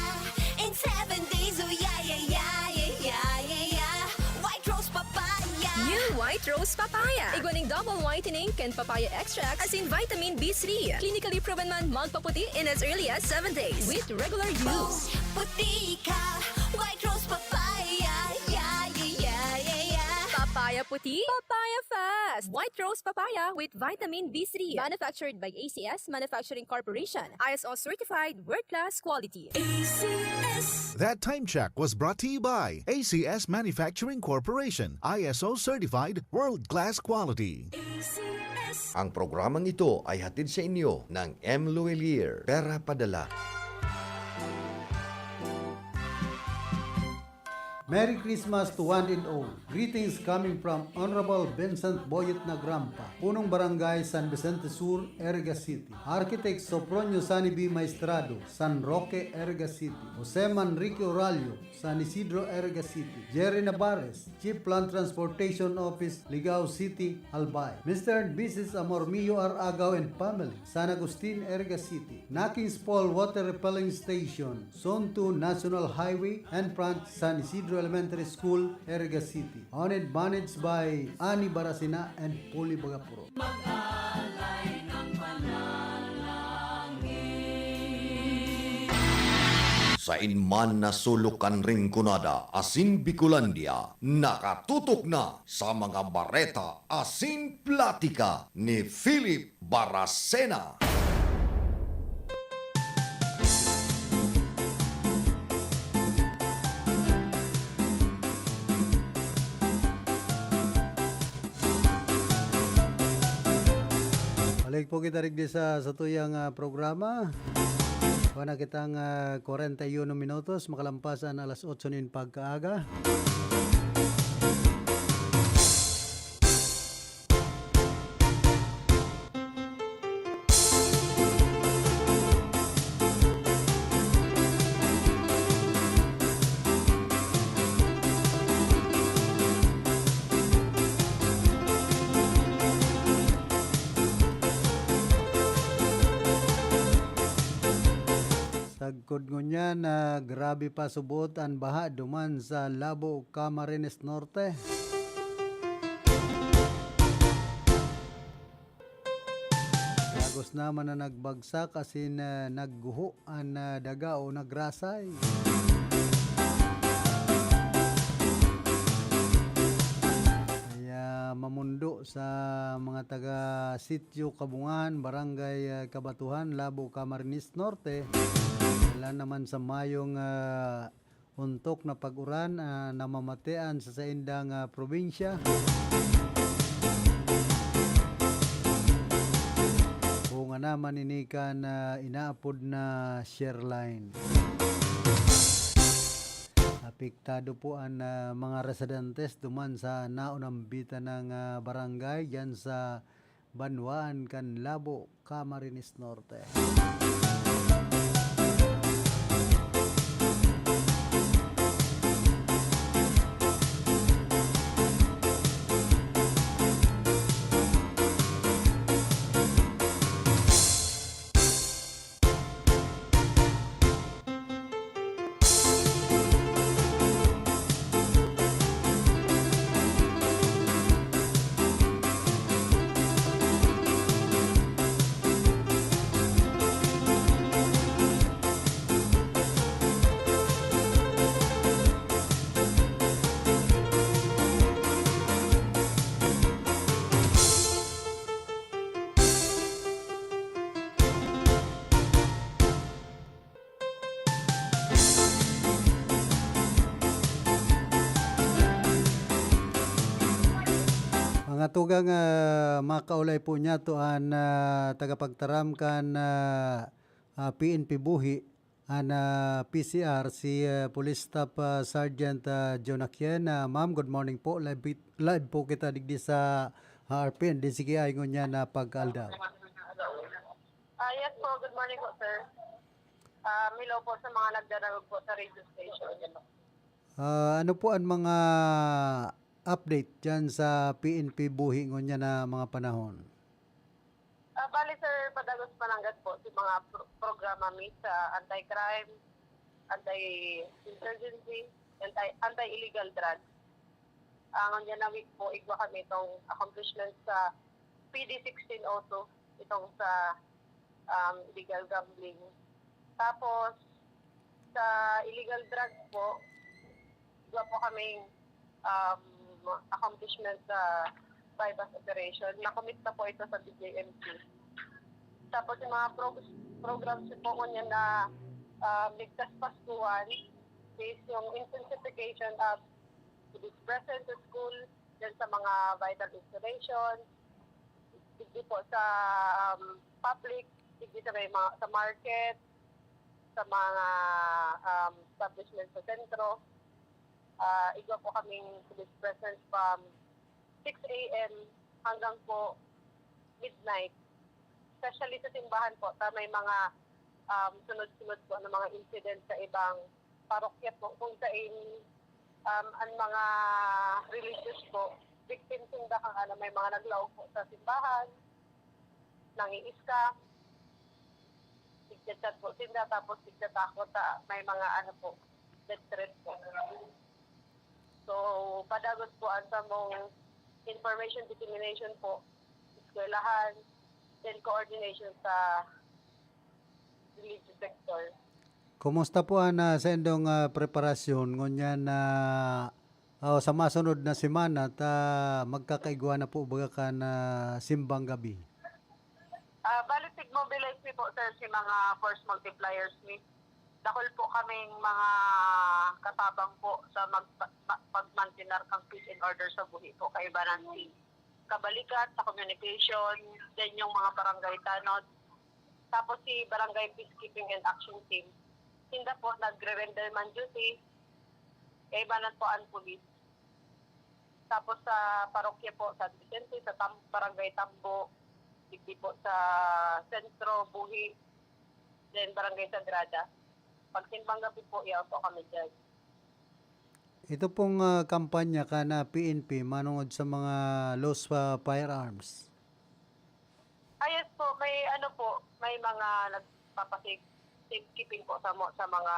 in seven days! Oh, yeah, yeah, yeah, yeah, yeah, yeah, yeah! White Rose Papaya! New White Rose Papaya. Igwa ning double whitening kan papaya extract asin vitamin B three. Clinically proven man magpaputi in as early as seven days with regular use. Puti ka, White Rose Papaya, yeah, yeah, yeah, yeah, yeah. Papaya puti, papaya fast. White Rose Papaya with vitamin B three. Manufactured by A C S Manufacturing Corporation. I S O certified, world-class quality. A C S. That time check was brought to you by A C S Manufacturing Corporation, I S O certified, world-class quality. A C S. Ang programang ito ay hatid sa inyo ng M Luwilier, Pera Padala. Merry Christmas to one and all. Greetings coming from Honorable Vincent Boyet Nagrampa, Punong Barangay San Vicente Sur, Iriga City. Architect Sopronio Sani B. Maestrado, San Roque, Iriga City. Jose Manrique Oralio, San Isidro, Iriga City. Jerry Navarez, Chief Land Transportation Office, Ligao City, Albay. Mister and Missus Amor Mio R. Agaw and family, San Agustin, Iriga City. Nakings Fall Water Refilling Station, Zone two National Highway, and front San Isidro Elementary School, Iriga City. Owned and managed by Ani Baracena and Polly Bagapuro. Mag-alay ng panalangin. Sain man na sulok kan Rinconada asin Bicolandia, nakatutok na sa mga bareta asin platika ni Philip Baracena. Balik po kita digdi sa, sa tuyang, ah, programa. Wala na kitang, ah, kwarenta y uno minutos, makalampas an alas otso nin pagkaaga. Sagkod ngunyan na grabe pa subot an baha duman sa Labo, Camarines Norte. Dagos naman na nagbagsak asin, ah, nagguho an, ah, daga o nagrasay. Kaya mamundo sa mga taga Sitio Kabungahan, Barangay, ah, Kabatuhan, Labo, Camarines Norte, wala naman sa mayong, ah, ontok na pag-uran, ah, namamatean sa saindang, ah, probinsya. Bunga naman ini kan, ah, inaapod na Shareline. Apektado po an, ah, mga residentes duman sa naunambitan ng, ah, barangay diyan sa banwaan kan Labo, Camarines Norte. Mga tugang, ah, makaulay po niyato an, ah, tagapagtaram kan, ah, ah, P N P Buhi, an, ah, P C R, si, ah, Police Staff, ah, Sergeant, ah, John Aquien. Ah, ma'am, good morning po. Live, live po kita digdi sa, ah, R P N, D C K I ngunyan na pag-aldaw. Ah, yes po, good morning po, sir. Um, hello po sa mga nagdarangog po sa radio station. Ah, ano po ang mga update diyan sa P N P Buhi ngunyan na mga panahon? Ah, bali, sir, padagos pananggad po si mga pro-, programa mi sa anti-crime, anti-insurgency, anti, anti-illegal drugs. Ah, ngunyan na week po, igwa kami itong accomplishments sa P D sixteen oh two, itong sa, um, illegal gambling. Tapos, sa illegal drugs po, igwa po kaming, um, accomplishment sa buy-bust operation. Nakomit na po ito sa D J M P. Tapos, yung mga prog-, programs po ngunyan na, um, ligtas Paskuhan is yung intensification of police presence sa school, then sa mga vital installations, digdi po sa, um, public, digdi sa may mga, sa market, sa mga, um, establishment sa sentro. Ah, igwa po kaming police presence from six a m hanggang po midnight. Especially sa simbahan po, ta may mga, um, sunod-sunod po na mga incident sa ibang parokya po, kung sain, um, ang mga religious po, victim sinda kan ano, may mga naglaog po sa simbahan, nangi-scam, nagcha-chat po sinda, tapos nagtatakot sa may mga ano po, death threat po. So, padagos po ang samong information dissemination po, eskwelahan, then coordination sa religious sector. Kumusta po an, ah, saindong, ah, preparasyon ngunyan na, ah, sa masunod na semana ta magkakaigwa na po baga kan, ah, simbang gabi? Ah, bali, tig-mobilize mi po, sir, si mga force multipliers mi. Dakul po kaming mga katabang po sa mag-, ma-, pagmantener kan peace and order sa Buhi po, kaibanan si Kabalikat sa communication, then yung mga barangay tanod, tapos si Barangay Peacekeeping and Action Team. Sinda po nagre-render man duty, kaibanan po ang pulis. Tapos sa parokya po, San Vicente, sa Tam-, Barangay Tambo, digdi po sa Sentro, Buhi, then Barangay Sagrada. Pag simbang gabi po, yaon po kami dyan. Ito pong, ah, kampanya kan, ah, P N P manongod sa mga loose, ah, firearms. Ah, yes po, may ano po, may mga nagpapasig-, safekeeping po sa mo, sa mga,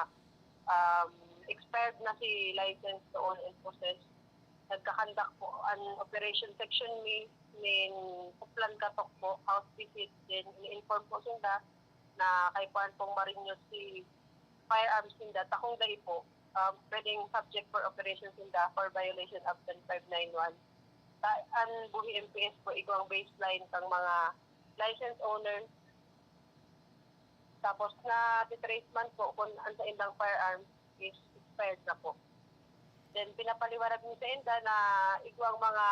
um, expired na si license to own and possess. Nagka-conduct po an operation section mi, nin Kuplan Katok po, house visit, then ini-inform po sinda na kay kuan pong marinyo si firearms ninda, ta kung dai po, um, pwedeng subject for operation sinda for violation of ten five nine one. Ta-, an Buhi M P S po, igwang baseline kang mga license owners. Tapos na-trace man po kung ang saindang firearms is expired na po. Then pinapaliwanag ni sainda na igwang mga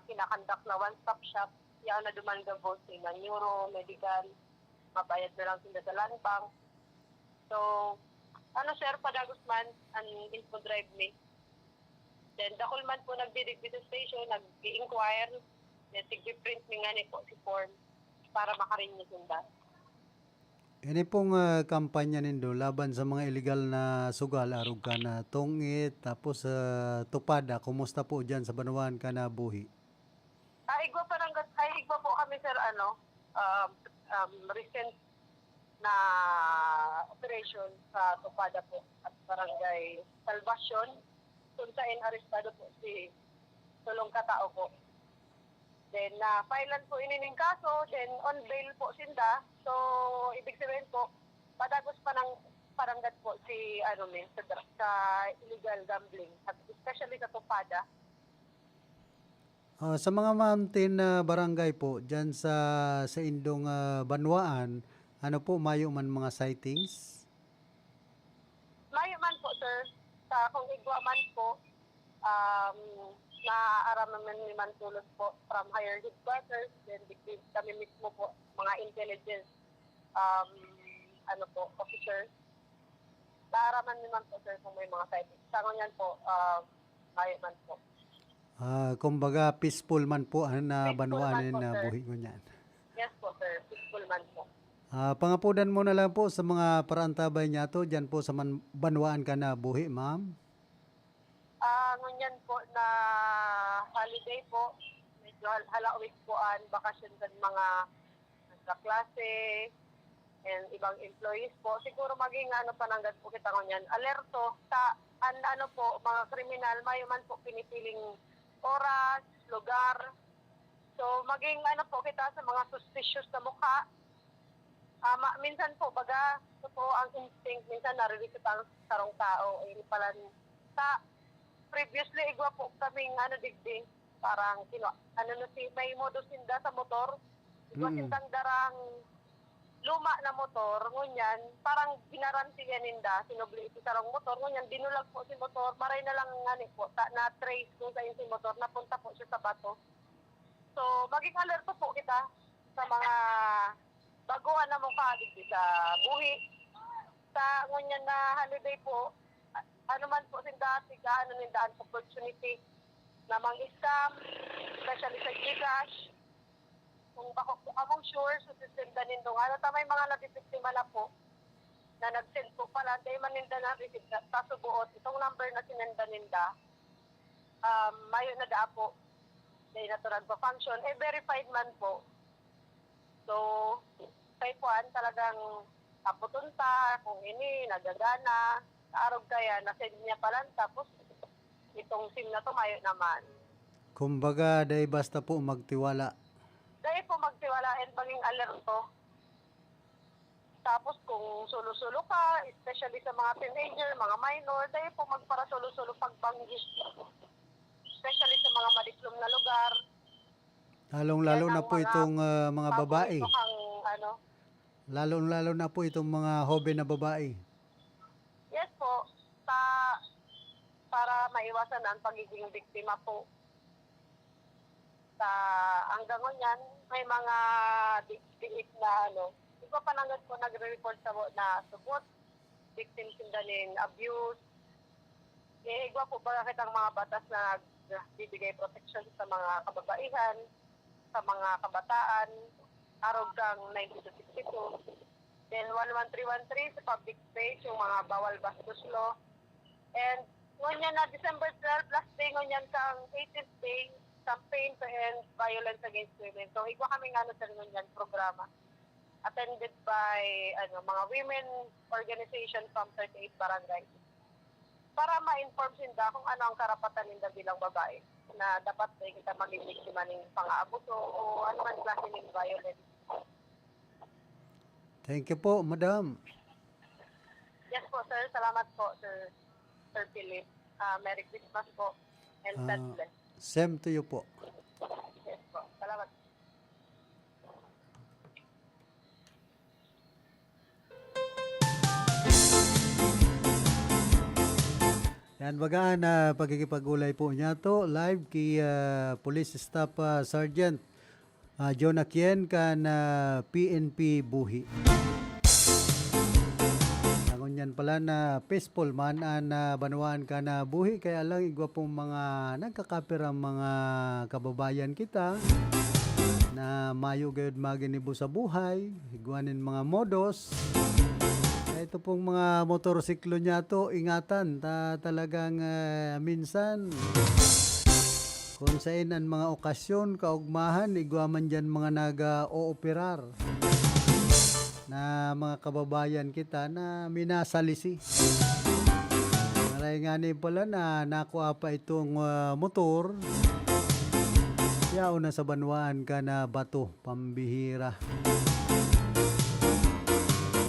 kinakandak na one-stop shop, yaon na duman gabos, si Manuro, Medical, mabayad na lang sila sa Land Bank. So, ano sir, padagos man ang info drive ni. Then, dakul man po nagdidigdi sa station, nag-i-inquire, then tigpiprint mi ngani po si form para makarinyo sinda. Ini pong, ah, kampanya nindo laban sa mga iligal na sugal, arog kan, ah, Tong-it, tapos, ah, Tupada, kumusta po diyan sa banwaan kan, ah, Buhi? Ah, igwa pa nang gat-, ay, igwa po kami, sir, ano, um, um, recent na operation sa Tupada po at Barangay Salvacion, kung saan arestado po si tulong katao po. Then, na-filean po ini ning kaso, then on bail po sinda. So, ibig sabihin po, padagos pa ng parangat po si, ano, ni, sa dra-, sa illegal gambling, at especially sa Tupada. Ah, sa mga mountain na barangay po, diyan sa, sa indong, ah, banwaan, ano po, mayo man mga sightings? Mayo man po, sir. Sa kung igwa man po, um, naaaraman man ni man tolos po from higher headquarters, then di-, di-, kami mismo po, mga intelligence, um, ano po, officers. Naaaraman ni man po, sir, kung may mga sightings. Sa ngunyan po, um, mayo man po. Ah, kumbaga, peaceful man po, ah, na Peaceful banwaan man po, na sir. Buhi ngunyan. Yes po, sir. Peaceful man po. Ah, pangapodan mo na lang po sa mga paraantabay niyato, diyan po sa man-, banwaan kan, ah, Buhi, ma'am. Ah, ngunyan po na holiday po, medyo hal-, halawig po an bakasyon kan mga kaklase, and ibang employees po. Siguro maging ano pa nanggad po kita ngunyan, alerto sa an-, ano po, mga kriminal, mayo man po pinipiling oras, lugar. So, maging ano po kita sa mga suspicious na mukha. Ah, ma-, minsan po, baga, ito po ang instinct, minsan nare-recruit ang sarong tao, eh, pala sa previously, igwa po kaming ano, digdi, parang kinu-, ano na si, may modus sinda sa motor. Igwa Mm. sindang darang luma na motor, ngunyan, parang ginarantiya ninda, sinubli ito sarong motor, ngunyan, dinulag po si motor, maray na lang ngani po, ta-, na-trace kung saan si motor, napunta po siya sa bato. So, maging alerto po kita sa mga baguhan na mukha digdi sa Buhi. Sa ngunyan na holiday po, a-, ano man po sinda, tiga ano ninda an opportunity na mang-scam, especially sa GCash. Kung bako po kamong sure sa sistema nindong ano, ta may mga nabibiktima na po na nag-send po pala, dahil man ninda na-receive na, sa subuot, itong number na sinenda ninda, um, mayo na daa po. Dahil na to nagpa-function, eh, verified man po. So, kay kuan, talagang aputon ta kung ini, nagagana, arog kaya, na-send niya pa lang, tapos itong SIM na to, mayo naman. Kumbaga, dai basta po magtiwala. Dai po magtiwala and maging alerto. Tapos kung solo-solo ka, especially sa mga teenager, mga minor, dai po magparasolo-solo pagbanggi. Especially sa mga madiklom na lugar. Lalong-lalo Yan na ang po mga itong, ah, mga babae. paborito kang, ano. Lalong-lalo na po itong mga hoben na babae. Yes po. Pa-, para maiwasan ang pagiging biktima po. Sa hanggang ngunyan, may mga di-, diit na, ano, iba pa nanggad po nagre-report sa mo na subot, victim sinda nin abuse. Eh, igwa po ba kitang mga batas na nagbibigay proteksyon sa mga kababaihan, sa mga kabataan, arog kang nineteen to sixty-two. Then, one one three one three sa public space, yung mga bawal bastos law. And, ngunyan na December twelve, last day ngunyan kang eighteenth day, campaign to end violence against women. So, igwa kami nga, ano, sir, ngunyan programa. attended by, ano, mga women organization from thirty-eight barangays para ma-inform sinda kung ano ang karapatan ninda bilang babae, na dapat dai kita maging biktima ning pang-aabuso o anuman klase ning violence. Thank you po, madam. Yes po, sir. Salamat po, Sir, Sir Philip. Ah, Merry Christmas po and God Ah, bless. Same to you po. Yes po. Salamat. Yan, bagaan na pakikipag-ulay po niya to. Live kay ah, Police Staff ah, Sergeant ah, John Aquien kan ah, P N P Buhi. Ngunyan pala na peaceful man an ah, banwaan kan ah, Buhi, kaya lang igwa pong mga nagkakapir ang mga kababayan kita na mayo gayud maginibo sa buhay, igwa nin mga modos. Kaya ito pong mga motorsiklo niya to, ingatan ta talagang ah, minsan kung sain an mga okasyon, kaugmahan, igwa man diyan mga nag-ooperar na mga kababayan kita na minasalisi. Maray ngani pala na nakua pa itong ah, motor, yaon na sa banwaan kan ah, bato, pambihira.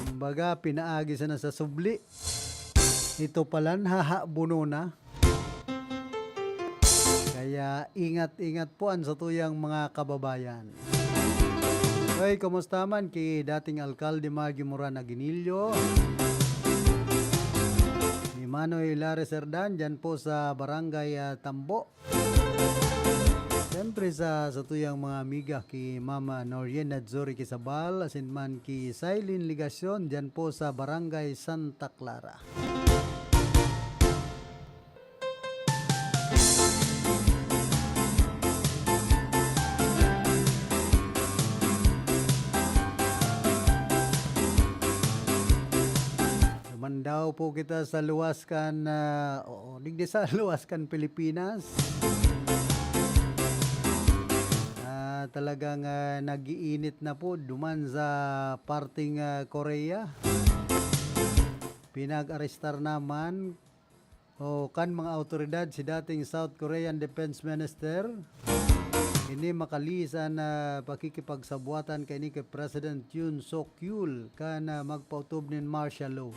Kumbaga, pinaagi sana sa subli. Ito palan, hahabonon na. Kaya ingat-ingat po an satuyang mga kababayan. Hoy, kumusta man ki dating Alkalde Margie Moran Aguinillo? Ni Manoy Hilario Serdan, dyan po sa Barangay ah, Tambo. Siyempre sa satuyang mga amiga ki Mama Noriena Zori Quisabal, asin man ki Silene Legacion, dyan po sa Barangay Santa Clara. Duman daw po kita sa luwas kan, ah, oo, digdi sa luwas kan Pilipinas. Ah, talagang ah, nag-iinit na po duman sa parting ah, Korea. Pinag-arestar naman o kan mga awtoridad si dating South Korean Defense Minister. Ini makalihis an ah, pakikipagsabwatan kaini ki President Yoon Suk Yeol kan ah, magpautob nin martial law.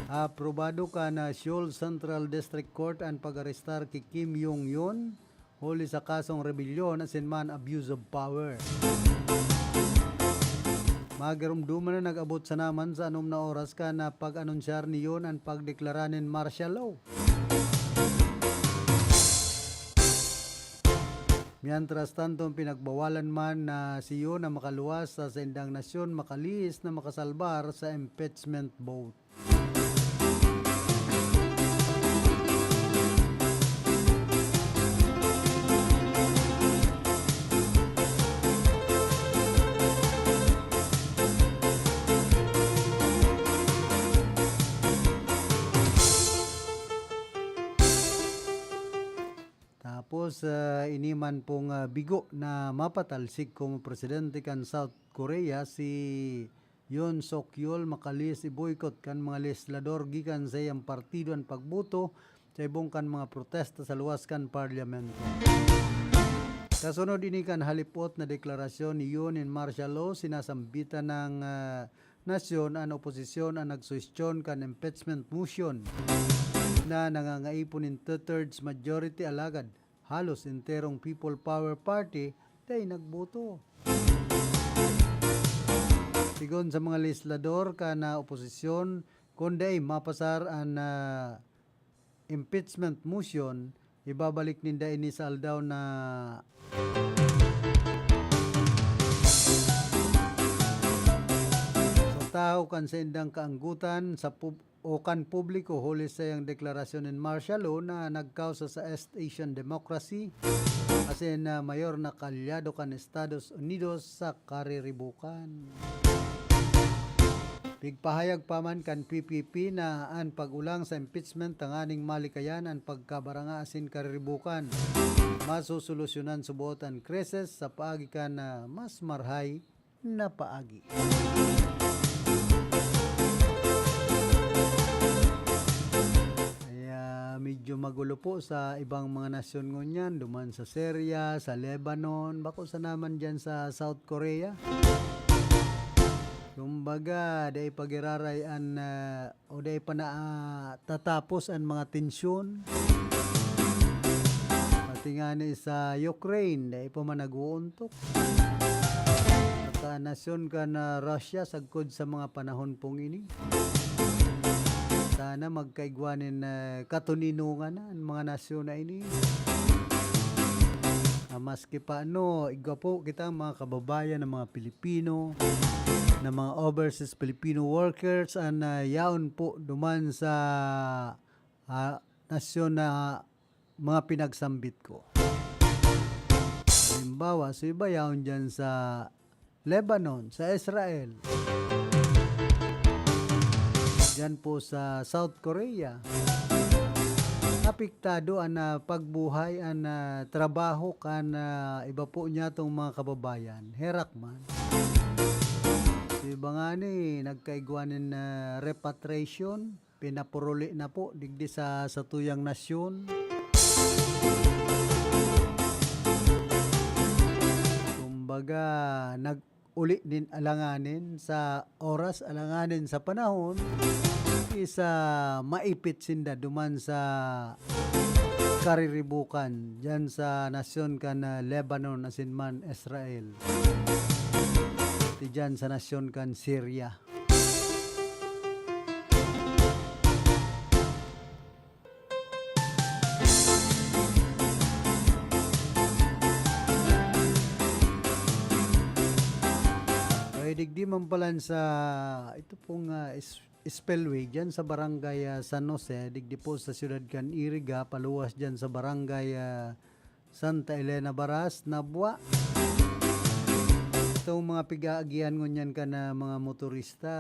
Aprobado kan ah, Seoul Central District Court an pag-arestar ki Kim Yong Yun huli sa kasong rebelyon asin man abuse of power. Magiromdoman na nag-abot sana man sa anom na oras kan ah, pag-anunsyar ni Yoon an pagdeklara nin martial law. Mientras tanto, pinagbawalan man na si Yoon na makaluwas sa saindang nasyon, makalihis na makasalbar sa impeachment vote. Tapos, ah, ini man pong ah, bigo na mapatalsik kong presidente kan South Korea, si Yoon Suk Yeol, makalihis i-boycott kan mga legislador gikan sa iyang partido an pagboto sa ibong kan mga protesta sa luwas kan parlyamento. Kasunod ini kan halipot na deklarasyon ni Yoon nin martial law, sinasambitan ng ah, nasyon an oposisyon an nagsuhestyon kan impeachment motion na nangangaipo nin two-thirds majority, alagad halos enterong People Power Party dai nagboto. Sigon sa mga legislador kan oposisyon, kun dai mapasar an ah, impeachment motion, ibabalik ninda ini sa aldaw na sa tahaw kan saindang kaanggotan sa pub- o kan publiko huli sa iyang deklarasyon nin martial law na nagkausa sa East Asian democracy, asin na mayor na kaalyado kan Estados Unidos sa kariribukan. Pigpahayag pa man kan P P P na an pag-olang sa impeachment tanganing malikayan an pagkabaranga asin kariribukan. Masosolusyonan suboot an krisis sa paagi kan ah, mas marhay na paagi. Kaya medyo magulo po sa ibang mga nasyon ngunyan, duman sa Syria, sa Lebanon, bako sana man diyan sa South Korea. Kumbaga, dai pa giraray an, ah, o dai pa natatapos an mga tensyon. Pati ngani sa Ukraine, dai pa man nag-uuntok. At, ah, nasyon kan, ah, Russia sagkod sa mga panahon pong ini. Sana magkaigwa nin, ah, katoninongan na an mga nasyon na ini. Ah, maski pa ano, igwa po kita mga kababayan na mga Pilipino, na mga overseas Filipino workers, an, ah, yaon po duman sa, ah, nasyon na mga pinagsambit ko. Halimbawa, sa iba yaon diyan sa Lebanon, sa Israel, diyan po sa South Korea. Apektado an, ah, pagbuhay, an, ah, trabaho kan, ah, iba po niyatong mga kababayan. Herak man. Sa iba ngani, nagkaigwa nin, ah, repatriation, pinapuruli na po digdi sa satuyang nasyon. Kumbaga, nag-uli nin alanganin sa oras, alanganin sa panahon, isa maipit sinda duman sa kariribukan, diyan sa nasyon kan, ah, Lebanon, asin man Israel. Pati diyan sa nasyon kan Syria. Ay, digdi man palan sa, ito pong, ah, is-, spillway dyan sa barangay, ah, San Jose, digdi po sa siyudad kan Iriga, paluwas dyan sa barangay, ah, Santa Elena Baras, Nabua. Itong mga pig-aagihan ngunyan kan, ah, mga motorista,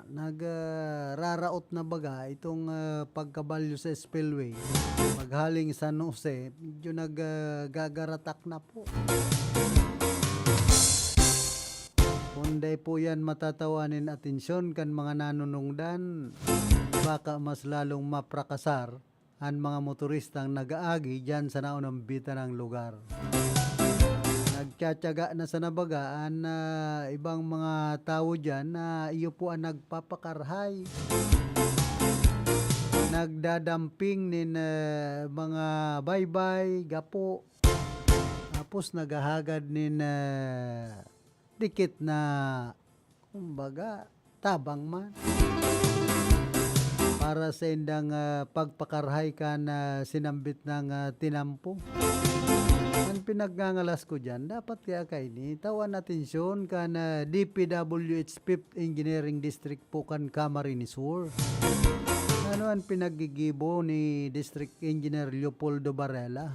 nag, ah, raraot na baga itong, ah, pagkabalyo sa spillway. Paghaling San Jose, medyo nag, ah, gagaratak na po. Kung dai po yan matatawan nin atensyon kan mga nanunungdan, baka mas lalong maprakasar an mga motoristang nag-aagi diyan sa naunambitan nang lugar. Nagtiyatiyaga na sana baga an, ah, ibang mga tawo diyan na iyo po an nagpapakarhay. Nagdadamping nin, ah, mga baybay, gapo. Tapos naghahagad nin, ah, dikit na, kumbaga, tabang man para saindang, ah, pagpakarhay kan, ah, sinambit nang, ah, tinampo. An pinagngangalas ko diyan, dapat kaya kaini tawan atensyon kan, ah, D P W H Fifth Engineering District po kan Camarines Sur. Ano an pinaggigibo ni District Engineer Leopoldo Varela?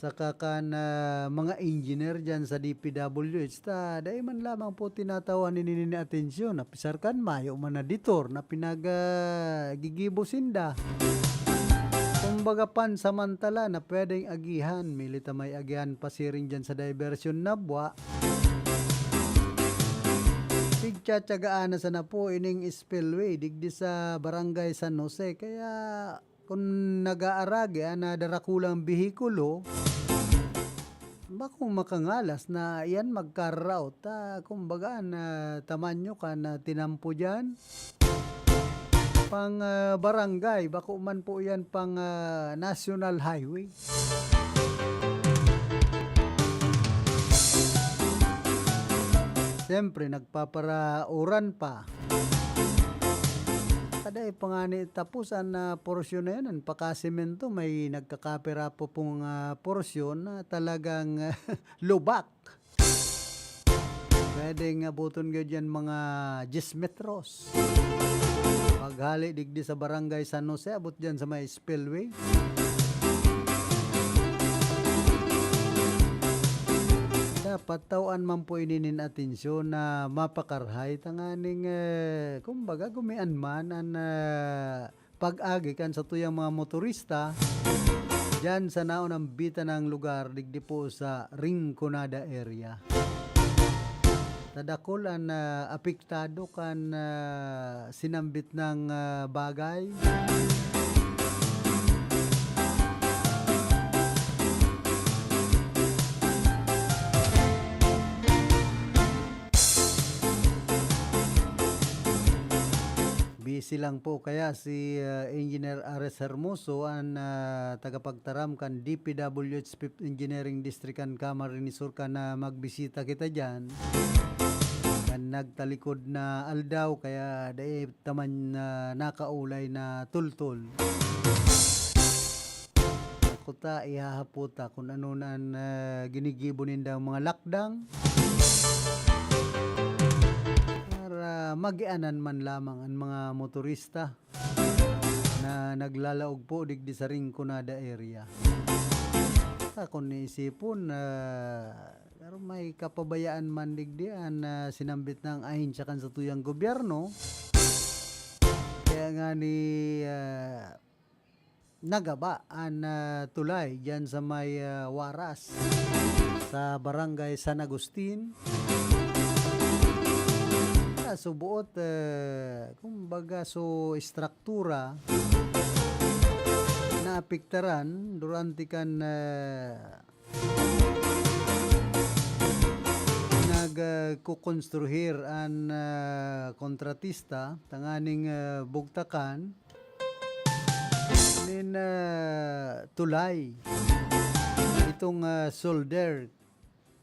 Saka kan, ah, mga engineer diyan sa D P W H ta, dai man lamang po tinatawan ini nin atensyon, apisar kan mayo man na detour na pinag, ah, gigibo sinda. Kumbaga, pansamantala na pwedeng agihan, mili ta may agihan pasiring diyan sa diversion Nabua. Pigtsatsagaan na sana po ining spillway digdi sa Barangay San Jose. Kaya kun nag-aaragi an, ah, darakulang behikulo, bakong makangalas na iyan magkaraot ta, kumbaga, an, ah, tamanyo kan, ah, tinampo diyan. Pang, ah, barangay, bako man po iyan pang, ah, national highway. Siyempre, nagpaparauran pa. Kada ipangani tapos an, ah, porsyon na yan, an pakasemento, may nagkakapira po pong, ah, porsyon na talagang lubak. Pwedeng abuton gayod yan mga diyes metros. Paghali digdi sa Barangay San Jose, abot dyan sa may spillway. Dapat tawan man po ini nin atensyon na mapakarhay tanganing, eh, kumbaga, gumian man an, ah, pag-agi kan satuyang mga motorista diyan sa naunambitan nang lugar digdi po sa Rinconada area. ta dakul an, ah, apektado kan, ah, sinambit na, ah, bagay. Busy lang po kaya si, ah, Engineer Ares Hermoso, an, ah, tagapagtaram kan D P W H Fifth Engineering District kan Camarines Sur, kan, ah, magbisita kita diyan. Kan nagtalikod na aldaw, kaya dai ta man, ah, nakaulay na tultol. Ako ta, ihahapot ta kun ano na an, ah, ginigibo nindang mga lakdang para magianan man lamang an mga motorista na naglalaog po digdi sa Rinconada area. Sa akon niisipon, ah, pero may kapabayaan man digdi an, ah, sinambit na ahensya kan satuyang gobyerno. Kaya nga ni, ah, nagaba an, ah, tulay diyan sa may, ah, Waras, sa Barangay San Agustin. Sa subuot, eh, kumbaga, so estruktura naapektaran durante kan, ah, nag, ah, kukonstruhir an, ah, kontratista tanganing, ah, bugtakan nin, ah, tulay. Itong, ah, solder,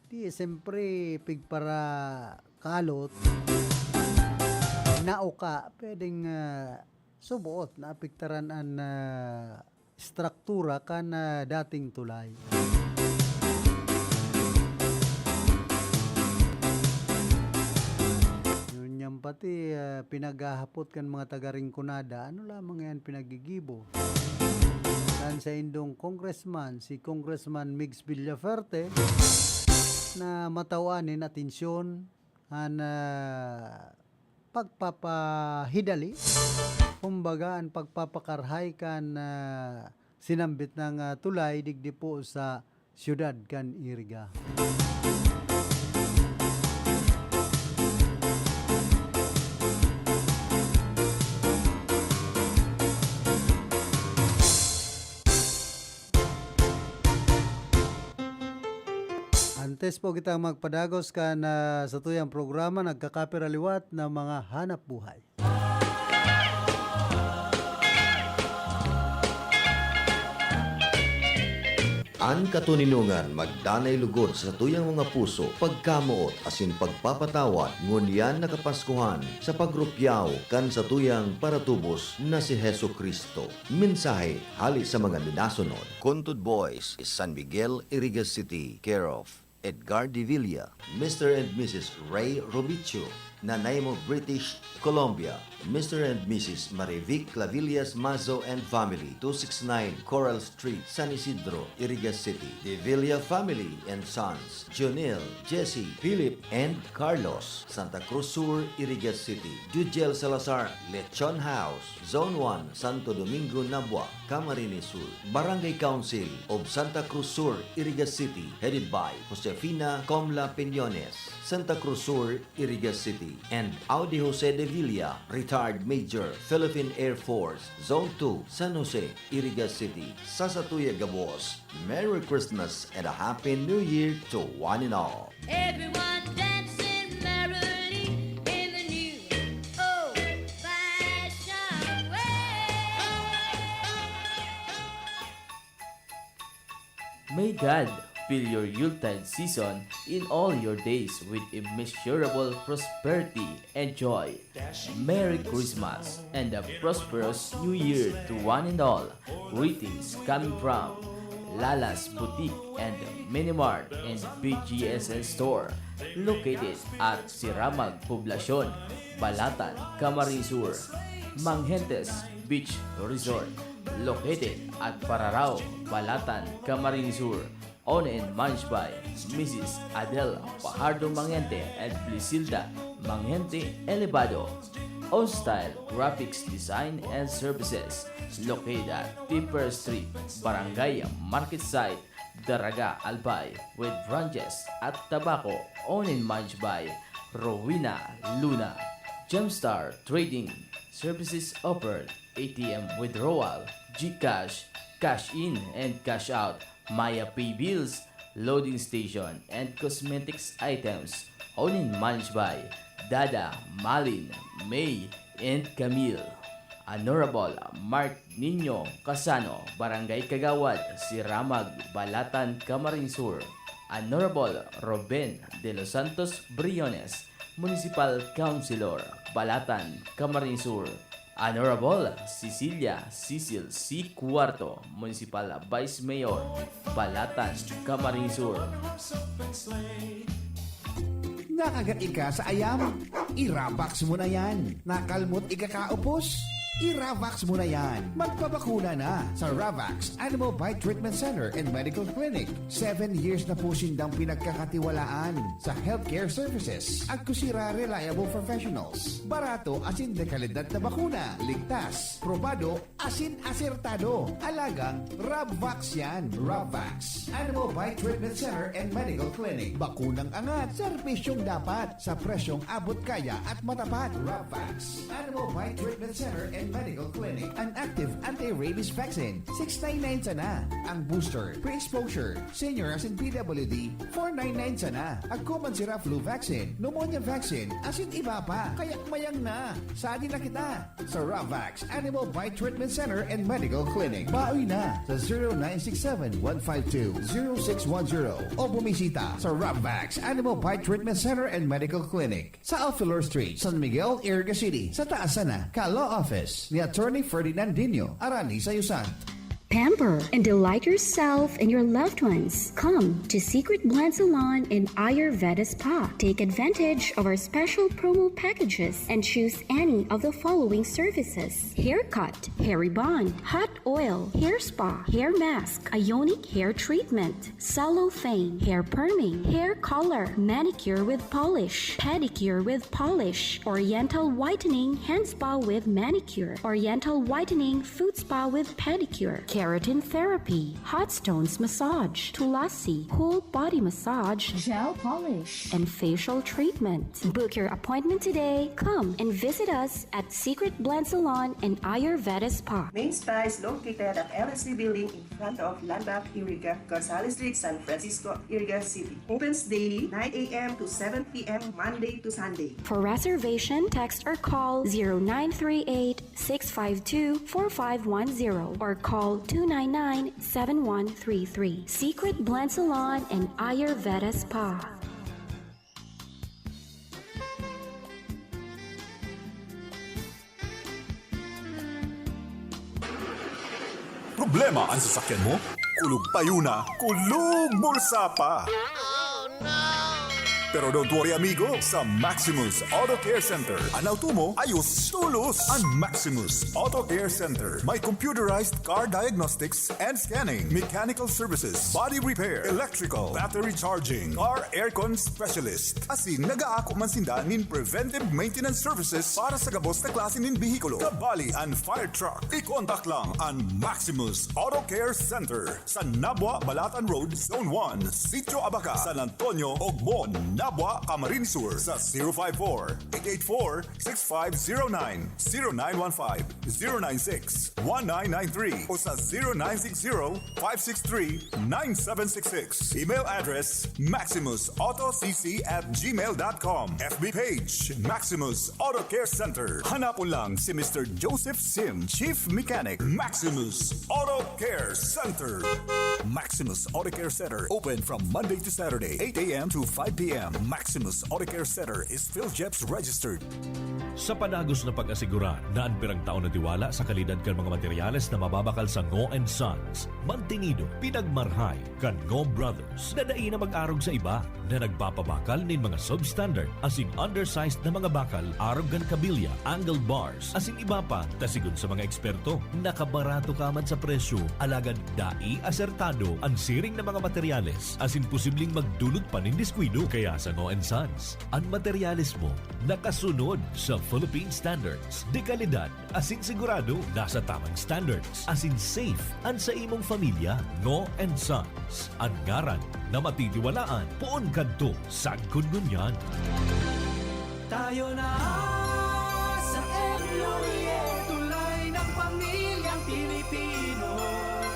di, siyempre, pigparakalot, nauka, pwedeng, ah, subuot na apektaran an, ah, estruktura kan, ah, dating tulay. Ngunyan pati, ah, pinaghahapot kan mga taga Rinconada, ano lamang yan pinaggigibo? Kan saindong congressman, si Congressman Migs Villafuerte, na matawan nin atensyon an, ah, pagpapahidali, kumbaga, an pagpapakarhay kan, ah, sinambit na, ah, tulay digdi po sa siyudad kan Iriga. Antes po kita magpadagos kan, ah, satuyang programa, nagkakapira liwat na mga hanap buhay. An katoninongan magdanay lugod sa satuyang mga puso, pagkamoot asin pagpapatawad, ngunyan na Kapaskuhan sa pagrukyaw kan satuyang paratubos na si Jesu-Cristo. Mensahe hale sa mga minasunod. Kuntod Boys, San Miguel, Iriga City, care of Edgar de Villa, Mister and Missus Ray Robicho, Nanaimo, British Columbia, Mister and Missus Marivic Clavillas Mazo and family, two six nine Coral Street, San Isidro, Iriga City. De Villa family and sons, Jonel, Jesse, Philip, and Carlos, Santa Cruz Sur, Iriga City. Jujel Salazar, Lechon House, Zone one, Santo Domingo, Nabua, Camarines Sur. Barangay Council of Santa Cruz Sur, Iriga City, headed by Josefina Comla Piñones, Santa Cruz Sur, Iriga City, and Audi Jose de Villa, retired Major, Philippine Air Force, Zone two, San Jose, Iriga City. Sa satuya gabos, Merry Christmas and a Happy New Year to one and all. Everyone dancing merrily in the new old-fashioned way. May God fill your Yuletide season in all your days with immeasurable prosperity and joy. Merry Christmas and a prosperous New Year to one and all. Greetings coming from Lala's Boutique and Mini Mart and B G S N Store, located at Siramag Poblacion, Balatan, Camarines Sur. Manghentes Beach Resort, located at Pararao, Balatan, Camarines Sur. Owned and managed by Missus Adel Fajardo Manghente and Blisilda Manghente Elevado. On Style Graphics Design and Services, located at Tipper Street, Barangay Market Site, Daraga, Albay, with branches at Tabaco. Owned and managed by Rowena Luna. Gemstar Trading Services offered A T M withdrawal, GCash, cash in and cash out, Maya Pay bills, loading station, and cosmetics items. Owned and managed by Dada, Malin, May, and Camille. Honorable Mark Nino Casano, Barangay Kagawad, Siramag, Balatan, Camarines Sur. Honorable Ruben De Los Santos Briones, Municipal Councilor, Balatan, Camarines Sur. Honorable Cecilia Cecil C. Cuarto, Municipal Vice Mayor, Balatan, Camarines Sur. Nakagat ika sa ayam? I-Ravax mo na yan. Nakalmot ika kaupos? I-Ravax mo na yan. Magpabakuna na sa Ravax Animal Bite Treatment Center and Medical Clinic. Seven years na po sindang pinagkakatiwalaan sa healthcare services. Agkusira reliable professionals. Barato asin de kalidad na bakuna. Ligtas, probado, asin asertado. Alagang Ravax yan. Ravax Animal Bite Treatment Center and Medical Clinic. Bakunang angat, serbisyong dapat, sa presyong abot kaya at matapat. Ravax Animal Bite Treatment Center and Medical Clinic. An active anti-rabies vaccine, six nine nine sana. Ang booster, pre-exposure, senior asin P W D, four nine nine sana. Agko man sira flu vaccine, pneumonia vaccine, asin iba pa. Kaya mayang na. Sadi na kita sa Ravax Animal Bite Treatment Center and Medical Clinic. Baoy na sa zero nine six seven, one five two, zero six one zero o bumisita sa Ravax Animal Bite Treatment Center and Medical Clinic sa Alfelor Street, San Miguel, Iriga City, sa taas sana ka Law Office ni Attorney Ferdinandinho Arani Sayusan. Pamper and delight yourself and your loved ones. Come to Secret Blend Salon and Ayurveda Spa. Take advantage of our special promo packages and choose any of the following services: haircut, hair rebond, hot oil, hair spa, hair mask, ionic hair treatment, cellophane, hair perming, hair color, manicure with polish, pedicure with polish, oriental whitening, hand spa with manicure, oriental whitening, foot spa with pedicure, keratin therapy, hot stones massage, tulasi, whole body massage, gel polish, and facial treatment. Book your appointment today. Come and visit us at Secret Blend Salon and Ayurveda Spa. Main Spa is located at L S C Building in front of Landmark Iriga, Gonzales Street, San Francisco, Iriga City. Opens daily, nine a m to seven p m, Monday to Sunday. For reservation, text or call zero nine three eight, six five two, four five one zero or call two nine nine, seven one three three. Secret Blend Salon and Ayurveda Spa. Problema an sasakyan mo? Kulog payo na, kulog bulsa pa! Pero don't worry, amigo, sa Maximus Auto Care Center, an auto mo ayos tolos. An Maximus Auto Care Center may computerized car diagnostics and scanning, mechanical services, body repair, electrical, battery charging, car aircon specialist. Asin nag-aako man sinda nin preventive maintenance services para sa gabos na klase nin behikulo, kabali an fire truck. I-contact lang an Maximus Auto Care Center sa Nabua Balatan Road, Zone one, Sitio Abaca, San Antonio, Ogbon, Nabua, Camarines Sur, sa zero five four, eight eight four, six five zero nine, zero nine one five, zero nine six, one nine nine three o sa zero nine six zero, five six three, nine seven six six. Email address, maximus auto c c at gmail dot com. F B page, Maximus Auto Care Center. Hanapon lang si Mister Joseph Sim, Chief Mechanic, Maximus Auto Care Center. Maximus Auto Care Center, open from Monday to Saturday, eight a m to five p m. Maximus Auto Care Center is PhilGEPS registered. Sa padagos na pag-asigurar na an pirang taon na tiwala sa kalidad kan mga materyales na mababakal sa Ngo and Sons, mantinido, pinagmarhay kan Ngo Brothers na dai na mag-arog sa iba, na nagpapabakal nin mga substandard asin undersized na mga bakal arog kan kabilya, angle bars, asin iba pa, ta sigon sa mga eksperto, nakabarato ka man sa presyo, alagad dai asertado an siring na mga materyales asin posibleng magdulot pa nin diskuido. Kaya sa Ngo and Sons, an materyales mo nakasunod sa Philippine standards de kalidad asin sigurado nasa tamang standards asin safe an sa imong pamilya. Ngo and Sons, an ngaran na matitiwalaan poon kadto sagkod ngunyan. Tayo na sa M Laurier, tulay ng pamilyang Pilipino.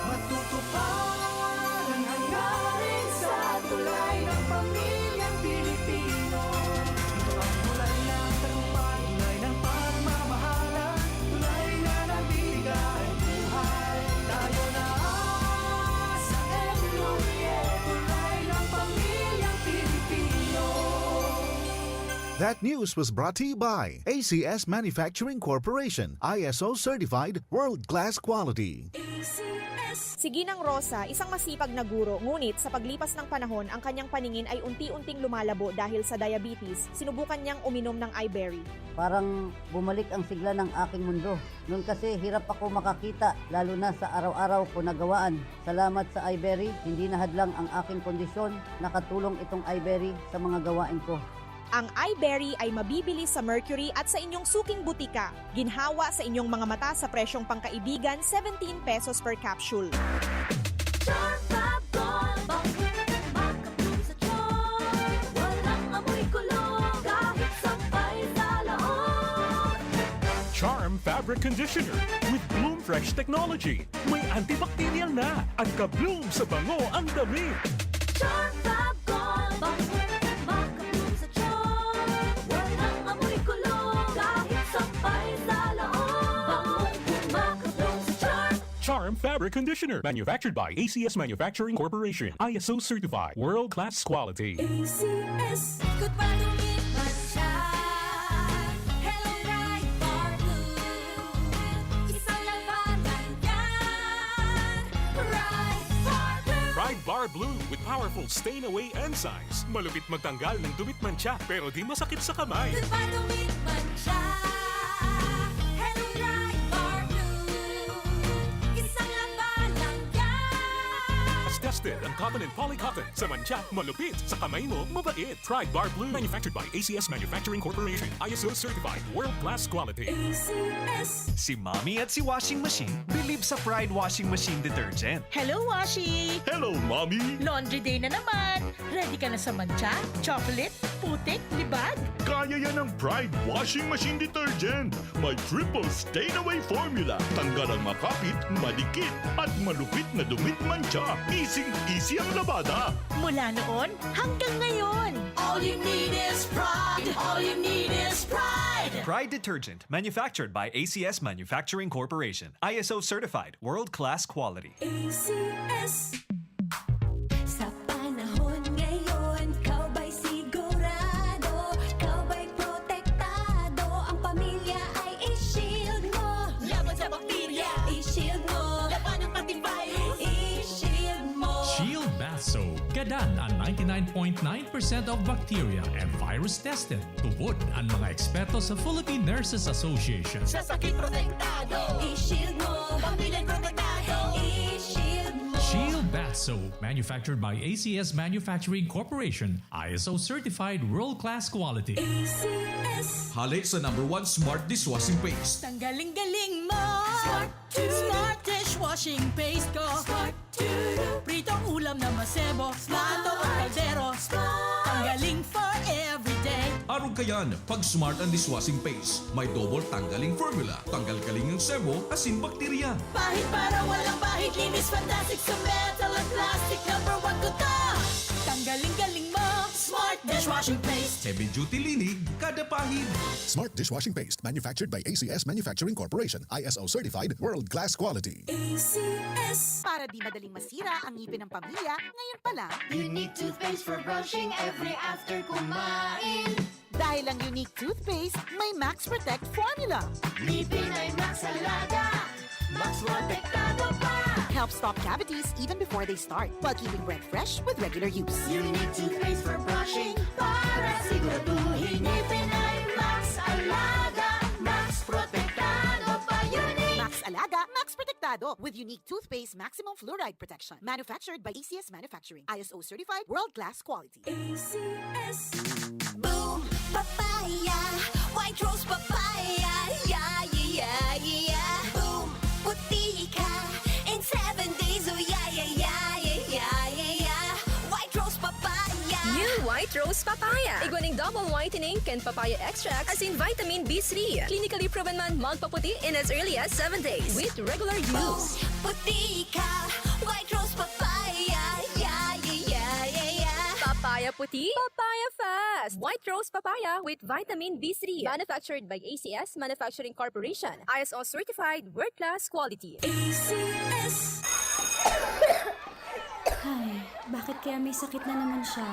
Matutupad ang hangarin sa tulay ng pamilyang Pilipino. Ito ang tulay ng tagumpay, tulay ng pagmamahalan, tulay na nagbibigay buhay. Tayo na sa M Laurier, tulay ng pamilyang Pilipino. That news was brought to you by A C S Manufacturing Corporation, I S O certified, world-class quality. Si Ginang Rosa, isang masipag na guro, ngunit sa paglipas ng panahon, ang kanyang paningin ay unti-unting lumalabo dahil sa diabetes. Sinubukan niyang uminom ng Iberry. Parang bumalik ang sigla ng aking mundo. Noon kasi hirap ako makakita, lalo na sa araw-araw ko na gawaan. Salamat sa Iberry, hindi na hadlang ang aking kondisyon. Nakatulong itong Iberry sa mga gawain ko. Ang Iberry ay mabibili sa Mercury at sa inyong suking butika. Ginhawa sa inyong mga mata sa presyong pangkaibigan, seventeen pesos per capsule. Charm Fab Gold, bangkong makabloom sa charm. Walang amoy kulog, kahit sampay sa laog. Charm Fabric Conditioner with Bloom Fresh Technology. May antibacterial na at ka-bloom sa bango ang damit. Charm Fab Gold, bangkong makabloom sa charm. Walang amoy kulog, kahit sampay sa laog. Bangkong makabloom sa charm. Charm Fabric Conditioner, manufactured by A C S Manufacturing Corporation, I S O certified, world-class quality. A C S. Good pa, dumit man siya. Hello, Pride Bar Blue. Isang labanan yan. Pride Bar Blue. Pride Bar Blue with powerful stain away enzymes. Malupit magtanggal ng dumit mantsa pero di masakit sa kamay. Good pa, dumit man siya. Hello, Pride Bar Blue. Isang labanan yan. Tested ang cotton and polycotton. Sa mantsa, malupit. Sa kamay mo, mabait. Pride Bar Blue. Manufactured by A C S Manufacturing Corporation. I S O certified. World class quality. A C S. Si Mommy at si Washing Machine believe sa Pride Washing Machine Detergent. Hello, Washi! Hello, Mommy! Laundry day na naman! Ready ka na sa mantsa, chocolate, putik, libag? Kaya yan ng Pride Washing Machine Detergent. May triple stain away formula. Tanggal ang makapit, madikit, at malupit na dumit mantsa. Easy-easy ang labada. Mula noon hanggang ngayon. All you need is pride. All you need is pride. Pride Detergent, manufactured by A C S Manufacturing Corporation. I S O certified, world-class quality. A C S. Sa panahon ngayon, ikaw ba'y sigurado? Ikaw ba'y protektado? Ang pamilya ay i-shield mo. Laban sa bakterya, i-shield mo. Labanan pati virus, i-shield mo. Shield Bath Soap. Gadan ang ninety-nine point nine percent of bacteria and virus tested. Tubod ang mga eksperto sa Philippine Nurses Association. Sa sakit protektado, i-shield mo. Pamilya protektado, i-shield mo. Shield Bath Soap, manufactured by A C S Manufacturing Corporation, I S O certified world-class quality. A C S. Hali sa number one smart dishwashing paste. Tanggaling galing mo! Smart to. Smart dishwashing paste ko! Smart to. Pritong ulam na masebo, plato o kaldero. Tanggaling for everyday. Arog kayan, pag smart ang dishwashing paste. May double tanggaling formula. Tanggal galing ang sebo, asin bakterya. Pahid para walang bahid, linis fantastic sa metal at plastic. Number one ko to. Tanggaling galing mo. Smart dishwashing paste. Heavy duty linig, kada pahid. Smart dishwashing paste manufactured by A C S Manufacturing Corporation, I S O certified, world class quality. A C S. Para di madaling masira ang ngipin ng pamilya, ngayon pa lang. Unique toothpaste for brushing every after kumain. Dahil ang Unique Toothpaste may Max Protect Formula. Ngipin ay Max Alaga, Max Protektado pa. Helps stop cavities even before they start, while keeping breath fresh with regular use. Unique Toothpaste for brushing para siguraduhin ngipin ay Max Alaga, Max Protektado pa. Unique. Max Alaga, Max Protektado with Unique Toothpaste Maximum Fluoride Protection. Manufactured by A C S Manufacturing. I S O certified, world class quality. A C S. Boom Papaya, White Rose Papaya, yeah, yeah, yeah, yeah. Boom Puti ka in seven days, oh yeah, yeah, yeah, yeah, yeah, yeah, yeah. White Rose Papaya. New White Rose Papaya. Igwa ning double whitening kan papaya extract asin vitamin B three. Clinically proven man magpaputi in as early as seven days with regular use. Puti ka, White Rose Papaya. Yeah, yeah, yeah, yeah, yeah. Papaya puti, papaya fast. White Rose Papaya with vitamin B three. Manufactured by A C S Manufacturing Corporation. I S O certified, world-class quality. A C S. Ay, bakit kaya may sakit na naman siya?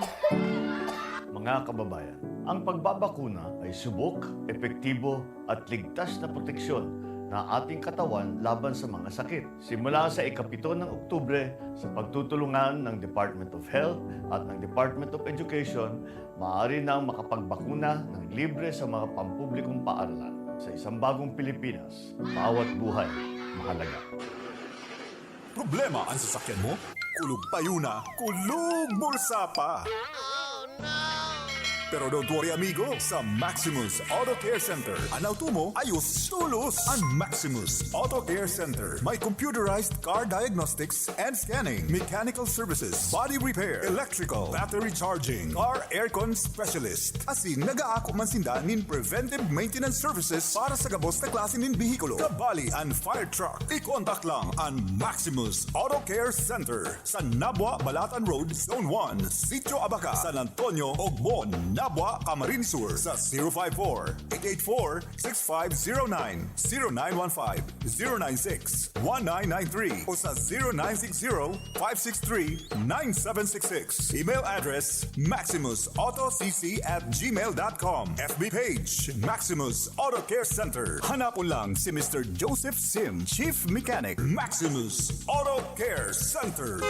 Mga kababayan, ang pagbabakuna ay subok, epektibo, at ligtas na proteksyon na ating katawan laban sa mga sakit. Simula sa ikapito ng Oktubre, sa pagtutulungan ng Department of Health at ng Department of Education, maaari nang makapagbakuna ng libre sa mga pampublikong paaralan. Sa isang bagong Pilipinas, bawat buhay mahalaga. Problema an sasakyan mo? Kulog payo na, kulog bulsa pa! Pero don't worry, amigo, sa Maximus Auto Care Center, an auto mo ayos tolos. An Maximus Auto Care Center may computerized car diagnostics and scanning, mechanical services, body repair, electrical, battery charging, car aircon specialist. Asin nag-aako man sinda nin preventive maintenance services para sa gabos na klase nin behikulo, kabali an fire truck. I-contact lang an Maximus Auto Care Center sa Nabua, Balatan Road, Zone one, Sitio Abaca, San Antonio, Ogmon, Nabua, Camarines Sur, sa zero five four, eight eight four, six five zero nine, zero nine one five, zero nine six, one nine nine three o sa zero nine six zero, five six three, nine seven six six. Email address, maximus auto c c at gmail dot com. F B page, Maximus Auto Care Center. Hanapon lang si Mister Joseph Sim, Chief Mechanic, Maximus Auto Care Center.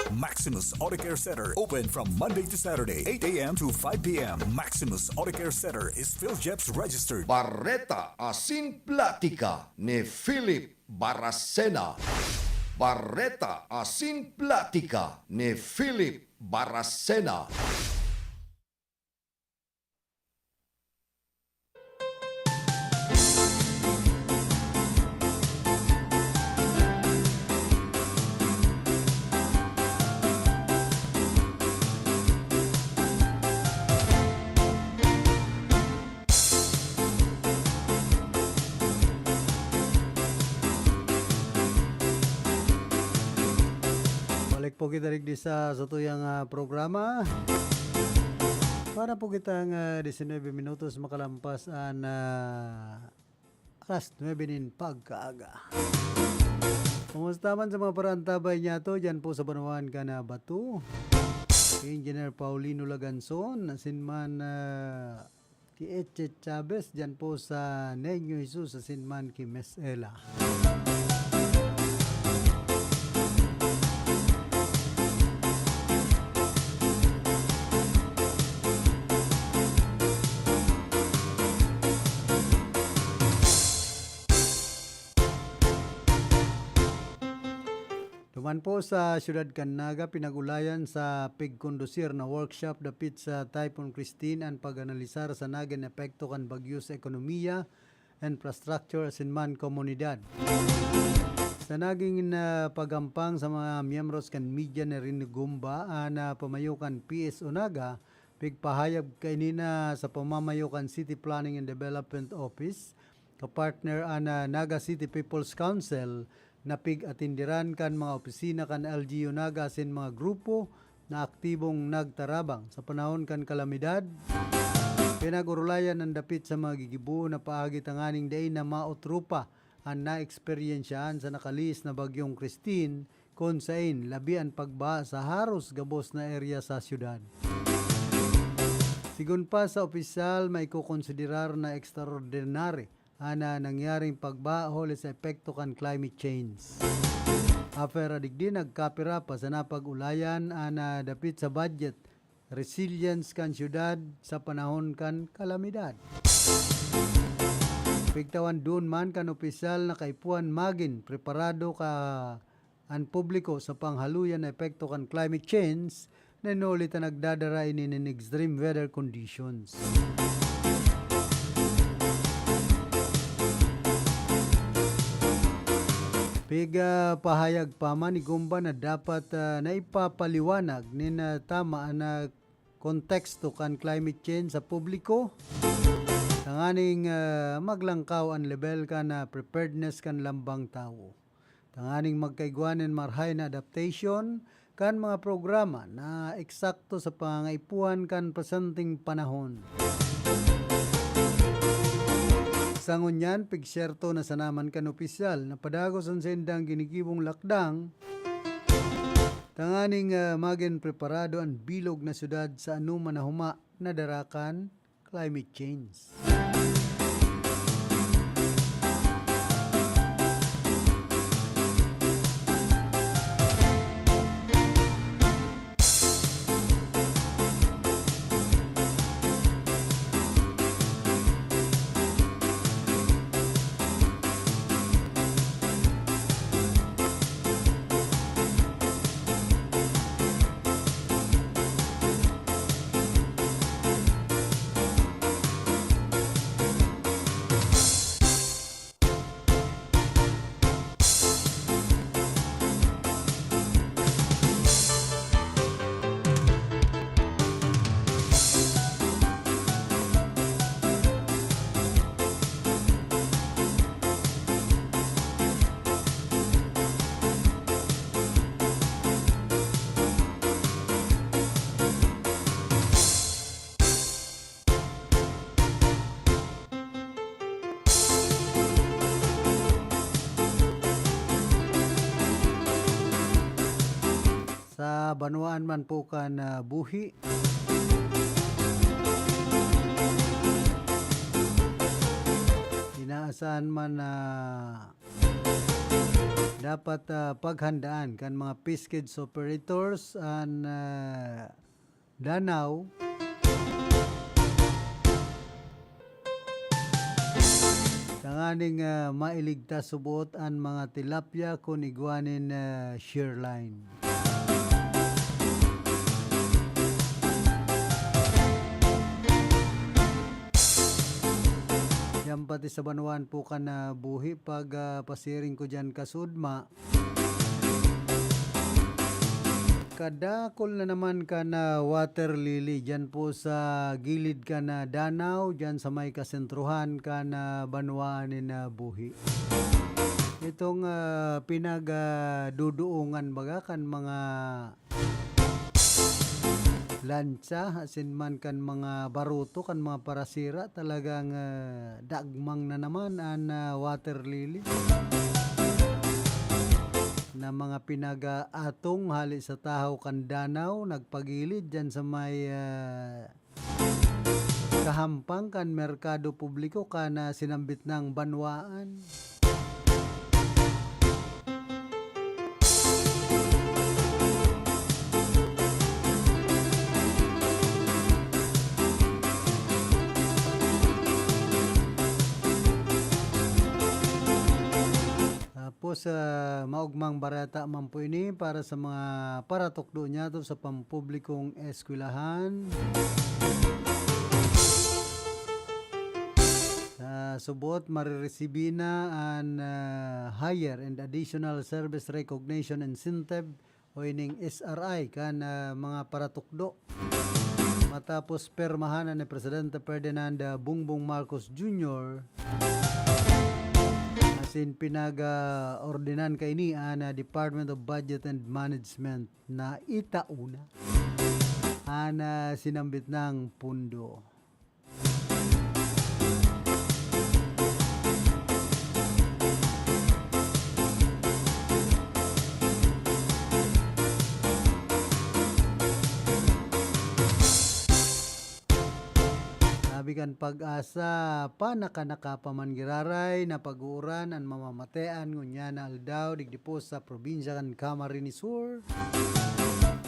Maximus Auto Care Center, open from Monday to Saturday, eight a m to five p m. Maximus Auto Care Center is PhilJEPS registered. Bareta asin platika ni Philip Baracena. Bareta asin platika ni Philip Baracena. Balik po kita digdi sa satuyang, ah, programa. Para po kitang, ah, diecinuebe minutos makalampas an, ah, alas nuebe nin pagkaaga. Kumusta man sa mga paraantabay niyato diyan po sa banwaan kan Bato? Engineer Paulino Laganzon, asin man, ah, ki Eche Chavez, diyan po sa Niño Jesus, asin man ki Miss Ella. Duman po sa siyudad kan Naga, pinag-ulayan sa pigkondusir na workshop dapit sa Typhoon Christine an pag-analisar sa nagin epekto kan bagyo sa ekonomiya, infrastructure, asin man komunidad. Sa nagin, ah, pagampang sa mga miyembros kan media ni Rene Gumba, an, ah, pamayo kan P S O Naga, pigpahayag kaini na sa pamamayo kan City Planning and Development Office, kapartner an, ah, Naga City People's Council, na pig-atenderan kan mga opisina kan L G U Naga asin mga grupo na aktibong nagtarabang sa panahon kan kalamidad. Pinag-orolayan an dapit sa mga gigibohon na paagi tanganing dai na maotro pa an naeksperyensyahan sa nakalihis na Bagyong Christine, kun sain labi an pagbaha sa haros gabos na area sa siyudad. Sigon pa sa opisyal, maikokonsiderar na extraordinary an, ah, nangyaring pagbaha huli sa epekto kan climate change. After digdi, nagkapira pa sa napag-ulayan an, ah, dapit sa budget resilience kan siyudad sa panahon kan kalamidad. Pigtawan duon man kan opisyal na kaipuhan magin preparado ka an publiko sa panghaluyan na epekto kan climate change, na inuli ta nagdadara ini nin extreme weather conditions. Pigpahayag pa man ni Gumba na dapat, ah, naipapaliwanag nin, ah, tama an, ah, konteksto kan climate change sa publiko, tanganing, ah, maglangkaw an lebel kan, ah, preparedness kan lambang tawo. Tanganing magkaigwa nin marahay na adaptation kan mga programa na eksakto sa pangangaipuhan kan presenteng panahon. Sa ngunyan, pigsyerto na sana man kan opisyal na padagos an saindang ginigibong lakdang tanganing, ah, magin preparado an bilog na syudad sa anoman na huma na dara kan climate change. Sa banwaan man po kan, ah, buhi, inaasahan man na dapat, ah, paghandaan kan mga fish cage operators an, ah, danaw, tanganing, ah, mailigtas subot an mga tilapia kun igwa nin, ah, shear line. Diyan pati sa banwaan po kan, ah, buhi pag, ah, pasiring ko diyan kasudma. Kadakul na naman kan, ah, water lily diyan po sa gilid kan, ah, danaw, diyan sa may kasentruhan kan, ah, banwaan nin, ah, buhi. Itong, ah, pinagduduungan baga kan mga lantsa, asin man kan mga baruto, kan mga parasira, talagang, ah, dagmang na naman an, ah, water lily na mga pinag-aatong hali sa tahaw kan danaw, nagpagilid diyan sa may, ah, kahampang kan merkado publiko kan, ah, sinambit nang banwaan. Tapos, ah, maogmang bareta man po ini para sa mga paratukdo niyato sa pampublikong eskwelahan. Sa subot, mariresibi na an, ah, Higher and Additional Service Recognition Incentive o ining S R I kan, ah, mga paratukdo. Matapos pirmahan ni Presidente Ferdinand, ah, Bongbong Marcos Junior, asin pinag, ah, ordenan kaini an, ah, Department of Budget and Management na itao na an, ah, sinambit nang pondo. Sabi kan Pag-asa, panakanaka pa man giraray na pag-uuran an mamamatean ngunyan na aldaw digdi po sa probinsya kan Camarines Sur.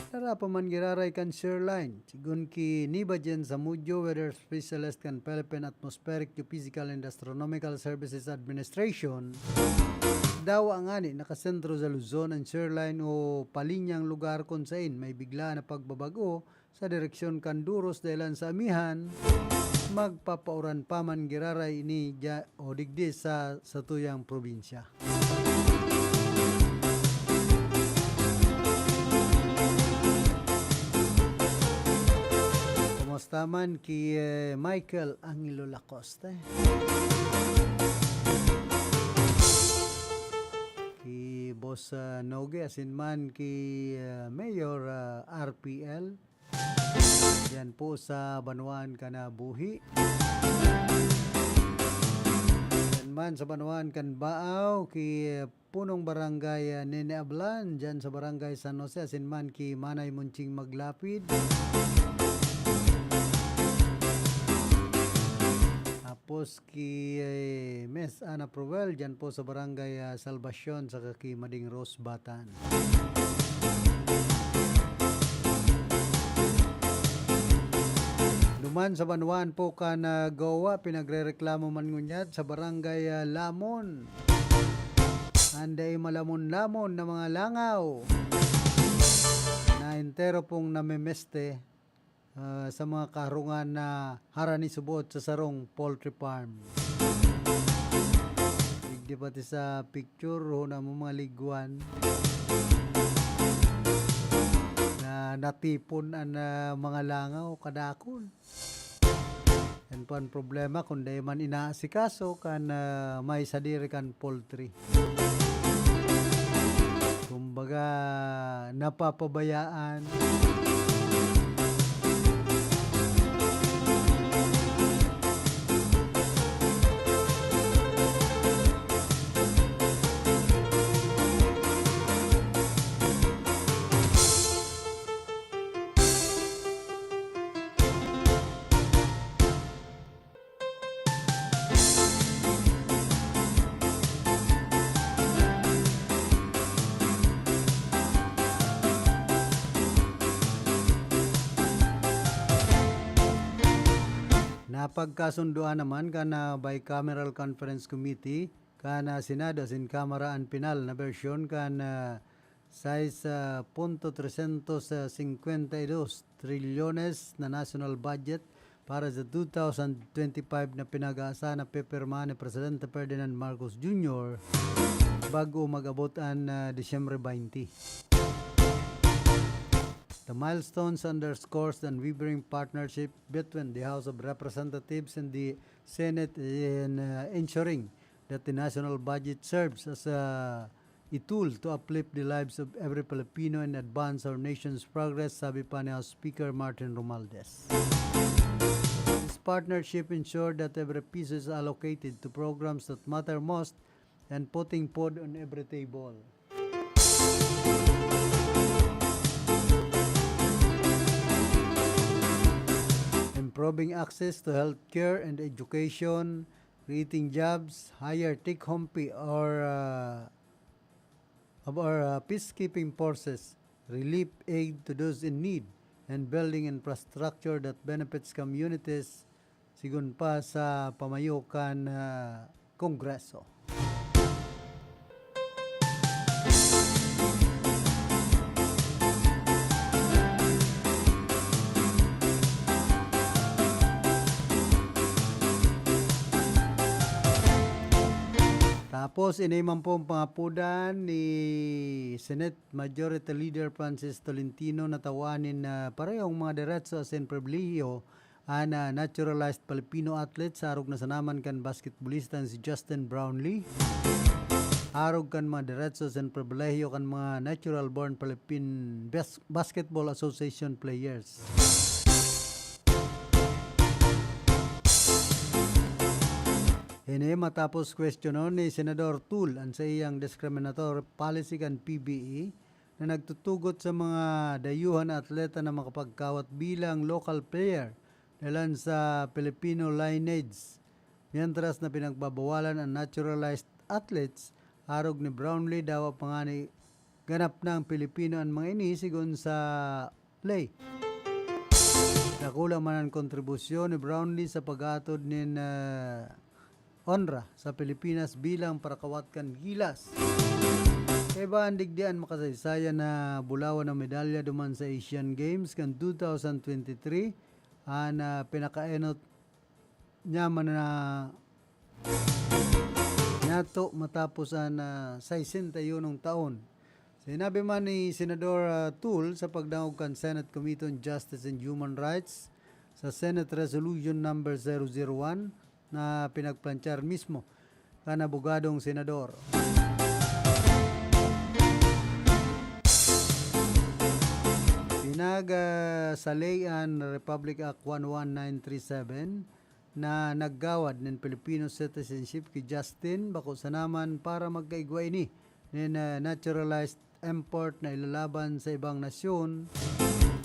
Dara pa man giraray kan shear line. Sigon ki Niba Jen Zamudio, weather specialist kan Philippine Atmospheric, Geophysical and Astronomical Services Administration, dawa ngani nakasentro sa Luzon an shear line o palinyang lugar kun sain may biglaan na pagbabag-o sa direksyon kan duros dahelan sa amihan, magpapauran pa man giraray ini dya o digdi sa satuyang probinsya. Taman ki, eh, Michael Angelo Lacoste. Ki Boss, ah, Noge, asin man ki, ah, Mayor, ah, R P L. Diyan po sa Banwaan kan Buhi. Diyan man sa Banwaan kan Baaw, ki, eh, Punong Barangay, ah, Nene Ablan, diyan sa Barangay San Jose, asin man ki Manay Monching Maglapid. Tapos ki, eh, Miss Ana Proel, diyan po sa Barangay, ah, Salvacion, saka ki Mading Rose Batan. Duman sa Banwaan po kan, ah, Goa, pinagrereklamo man ngunyan sa Barangay, ah, Lamon. An dai malamon-lamon na mga langaw na entero pong namemeste, ah, sa mga kaharungan na harani subot sa sarong poultry farm. Digdi pati sa picture, huna mo mga ligwan na natipon an, ah, mga langaw, kadakul. Yan po ang problema kung dai man inaasikaso kan, ah, may sadiri kan poultry. Kumbaga, napapabayaan. Napagkasundoan naman kan, ah, Bicameral Conference Committee kan, ah, Senado asin Kamara an pinal na bersyon kan, ah, sais, ah, punto trescientos cincuenta y dos trilyones na national budget para sa two thousand twenty-five na pinag-aasahan na pipirmahan ni Presidente Ferdinand Marcos Junior bago mag-abot an, ah, Disyembre twenty. The milestones underscores the unwavering partnership between the House of Representatives and the Senate in, uh, ensuring that the national budget serves as a, a tool to uplift the lives of every Filipino and advance our nation's progress, sabi pa ni House Speaker Martin Romualdez. This partnership ensured that every peso is allocated to programs that matter most and putting food on every table. Improving access to healthcare and education, creating jobs, higher take-home pay or, uh, of our, uh, peacekeeping forces, relief aid to those in need, and building infrastructure that benefits communities, sigon pa sa pamayo kan, ah, Kongreso. Tapos, ini man pong pangapodan ni Senate Majority Leader Francis Tolentino na tawan nin, ah, parehong mga deretso asin pribilehiyo an, ah, naturalized Filipino athlete sa arog na sanaman kan basketbolistang si Justin Brownlee, arog kan mga deretso asin pribilehiyo kan mga natural-born Philippine Bas-, Basketball Association players. Ini matapos kwestiyonon ni Senador Tul an saiyang discriminatory policy kan P B A na nagtutugot sa mga dayuhan na atleta na makapagkawat bilang local player dalan sa Filipino lineage, mientras na pinagbabawalan ang naturalized athletes. Arog ni Brownlee, dawa pa ngani ganap na ang Pilipino an mga ini, sigon sa Lay. Dakula man an kontribusyon ni Brownlee sa pag-atod nin, ah, onra sa Pilipinas bilang parakawat kan gilas. Kaiba an digdi an makasaysayan na bulawan na medalya duman sa Asian Games kan two thousand twenty-three, an, ah, pinakaenot niya man na nato matapos an, ah, sesenta y unong taon. Sinabi man ni Senador, ah, Tul sa pagdangog kan Senate Committee on Justice and Human Rights sa Senate Resolution Number zero zero one na pinagplanchar mismo kan abogadong senador. Pinag, ah, sa ley an Republic Act one one nine three seven na naggawad nin Filipino citizenship ki Justin, bako sana man para magkaigwa ini nin, ah, naturalized import na ilalaban sa ibang nasyon,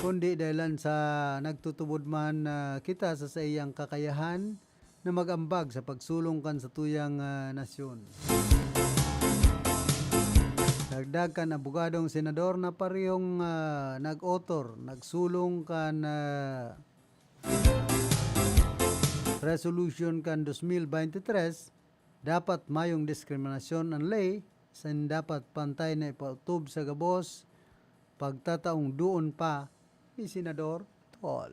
kundi dahilan sa nagtutubod man, ah, kita sa saiyang kakayahan na mag-ambag sa pagsulong kan satuyang, ah, nasyon. Dagdag kan abogadong senador na parehong, ah, nag-author, nagsulong kan, ah, resolution kan dos mil bente tres, dapat mayong diskriminasyon an ley, asin dapat pantay na ipaotob sa gabos, pagtataong doon pa ni Senador Tol.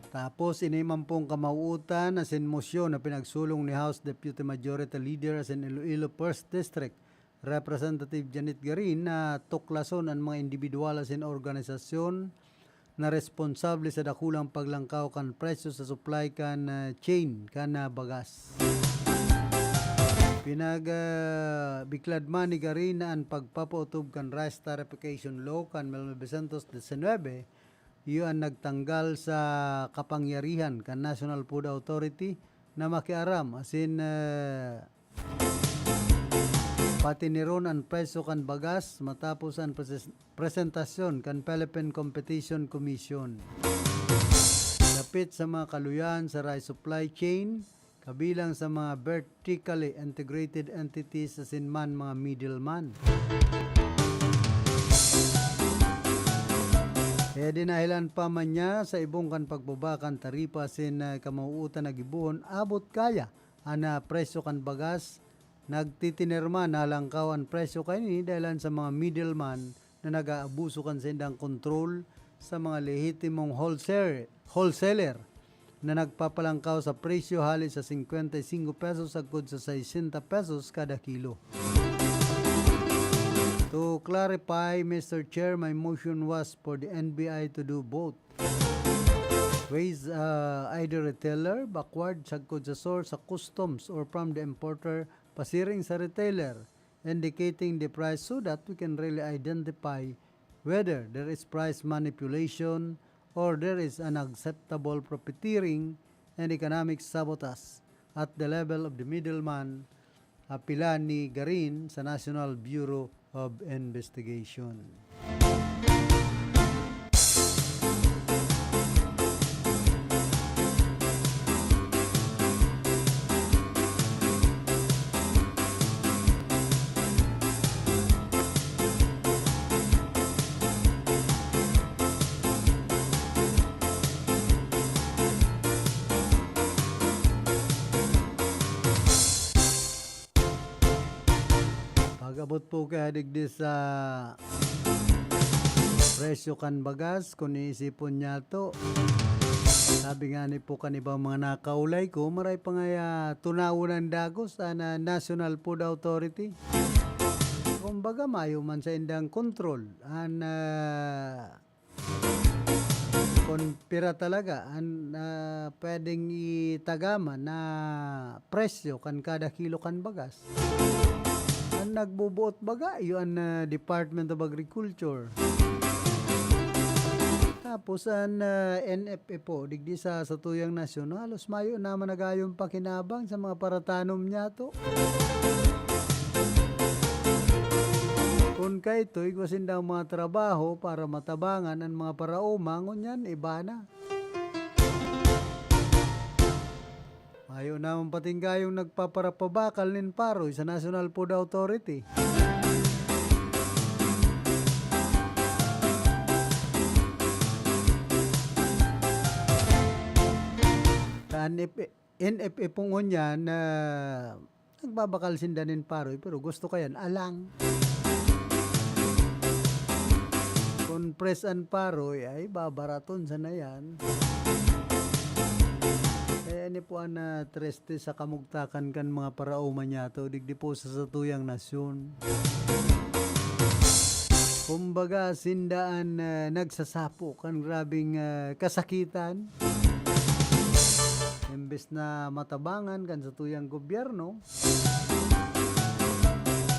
Tapos, ini man pong kamawutan asin mosyon na pinagsulong ni House Deputy Majority Leader asin Iloilo First District Representative Janet Garin na tuklason an mga indibidwal asin organisasyon na responsable sa dakulang paglangkaw kan presyo sa supply kan, ah, chain kan, ah, bagas. Pinag, ah, biklad man ni Garin na an pagpapautob kan Rice Tariffication Law kan mil novecientos disinwebe, iyo an nagtanggal sa kapangyarihan kan National Food Authority na makiaram asin, ah, patiniron an presyo kan bagas matapos an preses-, presentasyon kan Philippine Competition Commission. Dapit sa mga kaluyahan sa rice supply chain, kabilang sa mga vertically integrated entities asin man mga middleman. Kaya dinahilan pa man niya sa ibong kan pagbaba kan taripa asin, ah, kamawutan na gibohon, abot kaya an, ah, presyo kan bagas, nagtitiner man na halangkaw an presyo kaini dahilan sa mga middleman na nag-aabuso kan saindang kontrol sa mga lehitimong wholesale-, wholesaler na nagpapalangkaw sa presyo hali sa singkwenta y singko pesos sagkod sa saysenta pesos kada kilo. To clarify, Mister Chair, my motion was for the N B I to do both ways, ah, either retailer, backward, sagkod sa source, sa customs, or from the importer, pasiring sa retailer, indicating the price so that we can really identify whether there is price manipulation or there is unacceptable profiteering and economic sabotage at the level of the middleman, apila ni Garin sa National Bureau of Investigation. Pag-abot po kaya digdi sa presyo kan bagas, kung iisipon niyato, sabi nga ni po kan ibang mga nakaulay ko, maray pa ngaya tunawon an dagos an, ah, National Food Authority. Kumbaga, mayo man saindang kontrol an, ah, kun pira talaga an, ah, pwedeng itagaman na presyo kan kada kilo kan bagas. An nagbubuot baga, iyo an, ah, Department of Agriculture. Tapos an, ah, N F A po, digdi sa satuyang nasyon, halos mayo naman nagayong pakinabang sa mga paratanom niyato. Kun kaito, igwa sindang mga trabaho para matabangan an mga paraoma, ngunyan iba na. Mayo naman patinggayong nagpaparapabakal nin paroy sa National Food Authority. Sa N F A, N F A po ngunyan na Nagbabakal sinda nin paroy, pero gusto kayan alang. Kun press an paroy, ay babaraton sana yan. Kaya ini po an, ah, triste sa kamugtakan kan mga paraoma niyato, digdi po sa satuyang nasyon. Kumbaga, sinda an, ah, nagsasapo kan grabeng, ah, kasakitan. Imbes na matabangan kan satuyang gobyerno,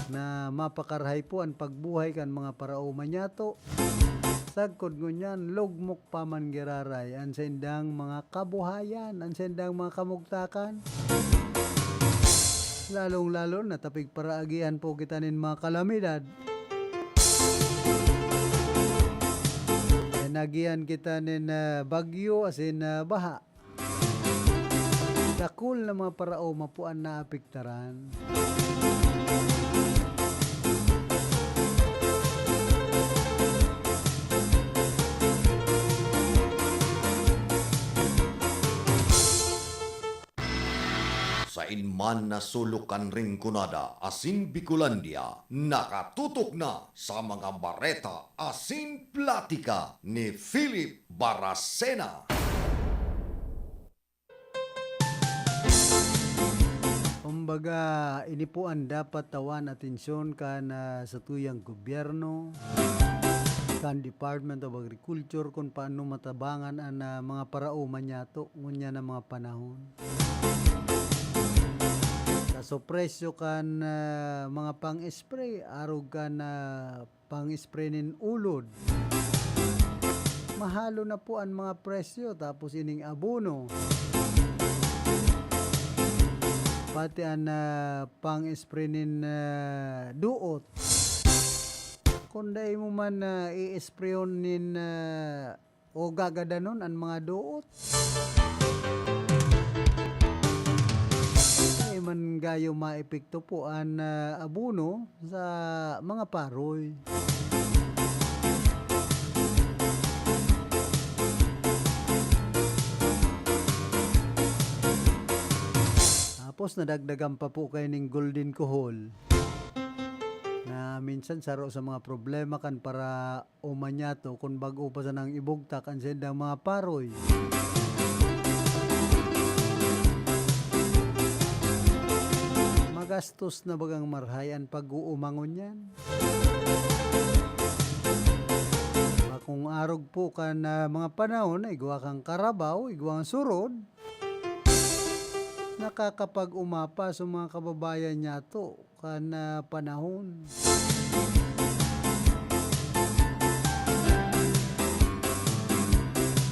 na mapakarahay po an pagbuhay kan mga paraoma niyato. Sagkod ngunyan, lugmok pa man giraray an saindang mga kabuhayan, an saindang mga kamugtakan. Lalong-lalo na ta pigparaagihan po kita nin mga kalamidad. Naagihan kita nin, ah, bagyo asin, ah, baha. Dakul na mga paraoma po an naapektaran. Sain man na sulok kan Rinconada asin Bicolandia, nakatutok na sa mga bareta asin platika ni Philip Baracena. Kumbaga, ini po an dapat tawan atensyon kan, ah, satuyang gobyerno, kan Department of Agriculture, kun paano matabangan an, ah, mga paraoma niyato ngunyan na mga panahon. Sa presyo kan, ah, mga pang-spray, arog kan, ah, pang-spray nin ulod. Mahalo na po an mga presyo, tapos ining abono. Pati an, ah, pang-spray nin, ah, duot. Kung dai mo man, ah, i-sprayhon nin, ah, o gagadanon an mga duot. Dai man gayo maepekto po an, ah, abono sa mga paroy. Tapos nadagdagan pa po kayo ning golden kohol na minsan saro sa mga problema kan para o manyato kun bag-o pa sanang ibugtak an saindang mga paroy. Magastos na bagang marahay an pag-uuma ngunyan. Bakong arog po kan, ah, mga panahon na igwa kang karabaw, igwang surod, nakakapag-uma pa sa mga kababayan niyato kan, ah, panahon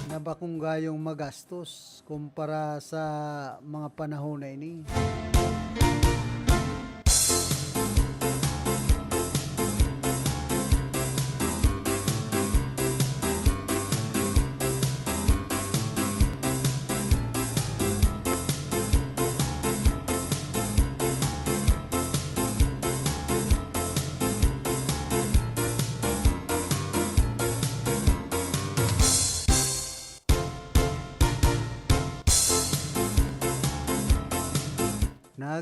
na bakong gayong magastos kumpara sa mga panahon na ini.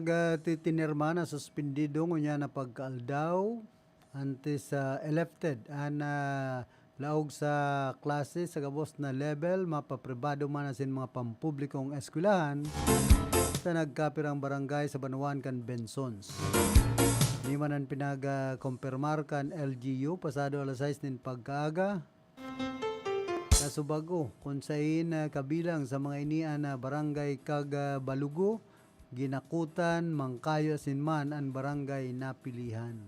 Nagtitinirma na suspendido ngunyan na pagkaaldaw, antes, ah, lifted an, ah, laog sa klase sa gabos na level, mapapribado man asin mga pampublikong eskwelahan sa nagkapirang barangay sa banwaan kan Bensons. Ini man an pinag-, ah, kompirmar kan L G U pasado alas sais nin pagkaaga. Sa Subago, kun sain, ah, kabilang sa mga ini an, ah, barangay kag, ah, Balugo, Ginakutan, Mangkayo asin man an barangay Napilihan.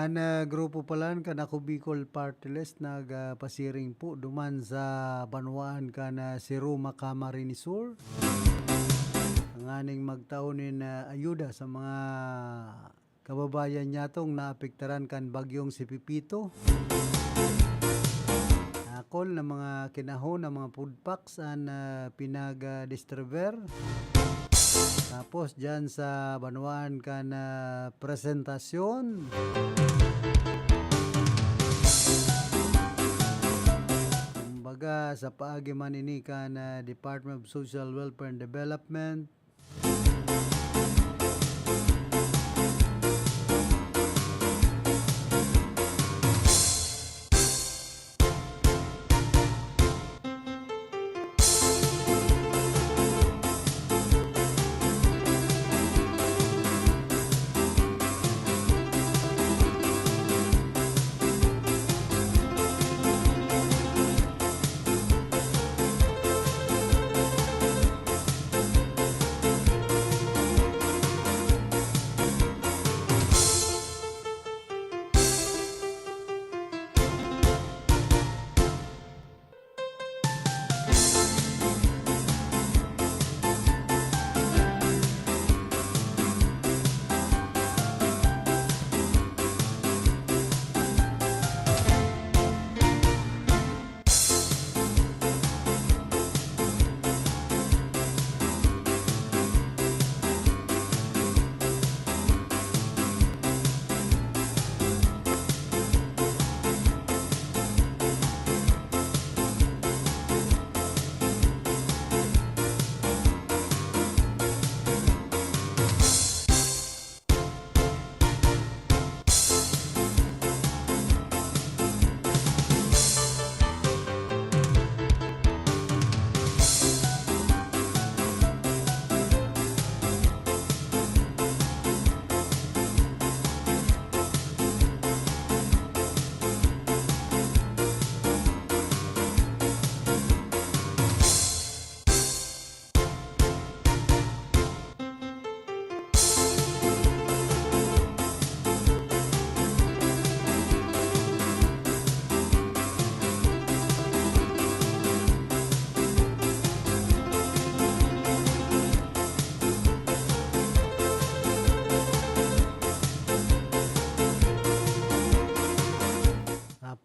An, ah, grupo palan kan Ako Bicol Party List nagpasiring po duman sa banwaan kan, ah, Siruma, Camarines Sur. nganing magtao nin, ah, ayuda sa mga kababayan nyatong naapektaran kan bagyong si Pepito. Dakul na mga kinahon na mga food packs an, ah, pinag-distribuer. Tapos, dyan sa banwaan kan, ah, Presentacion. Kumbaga, sa paagi man ini kan, ah, Department of Social Welfare and Development,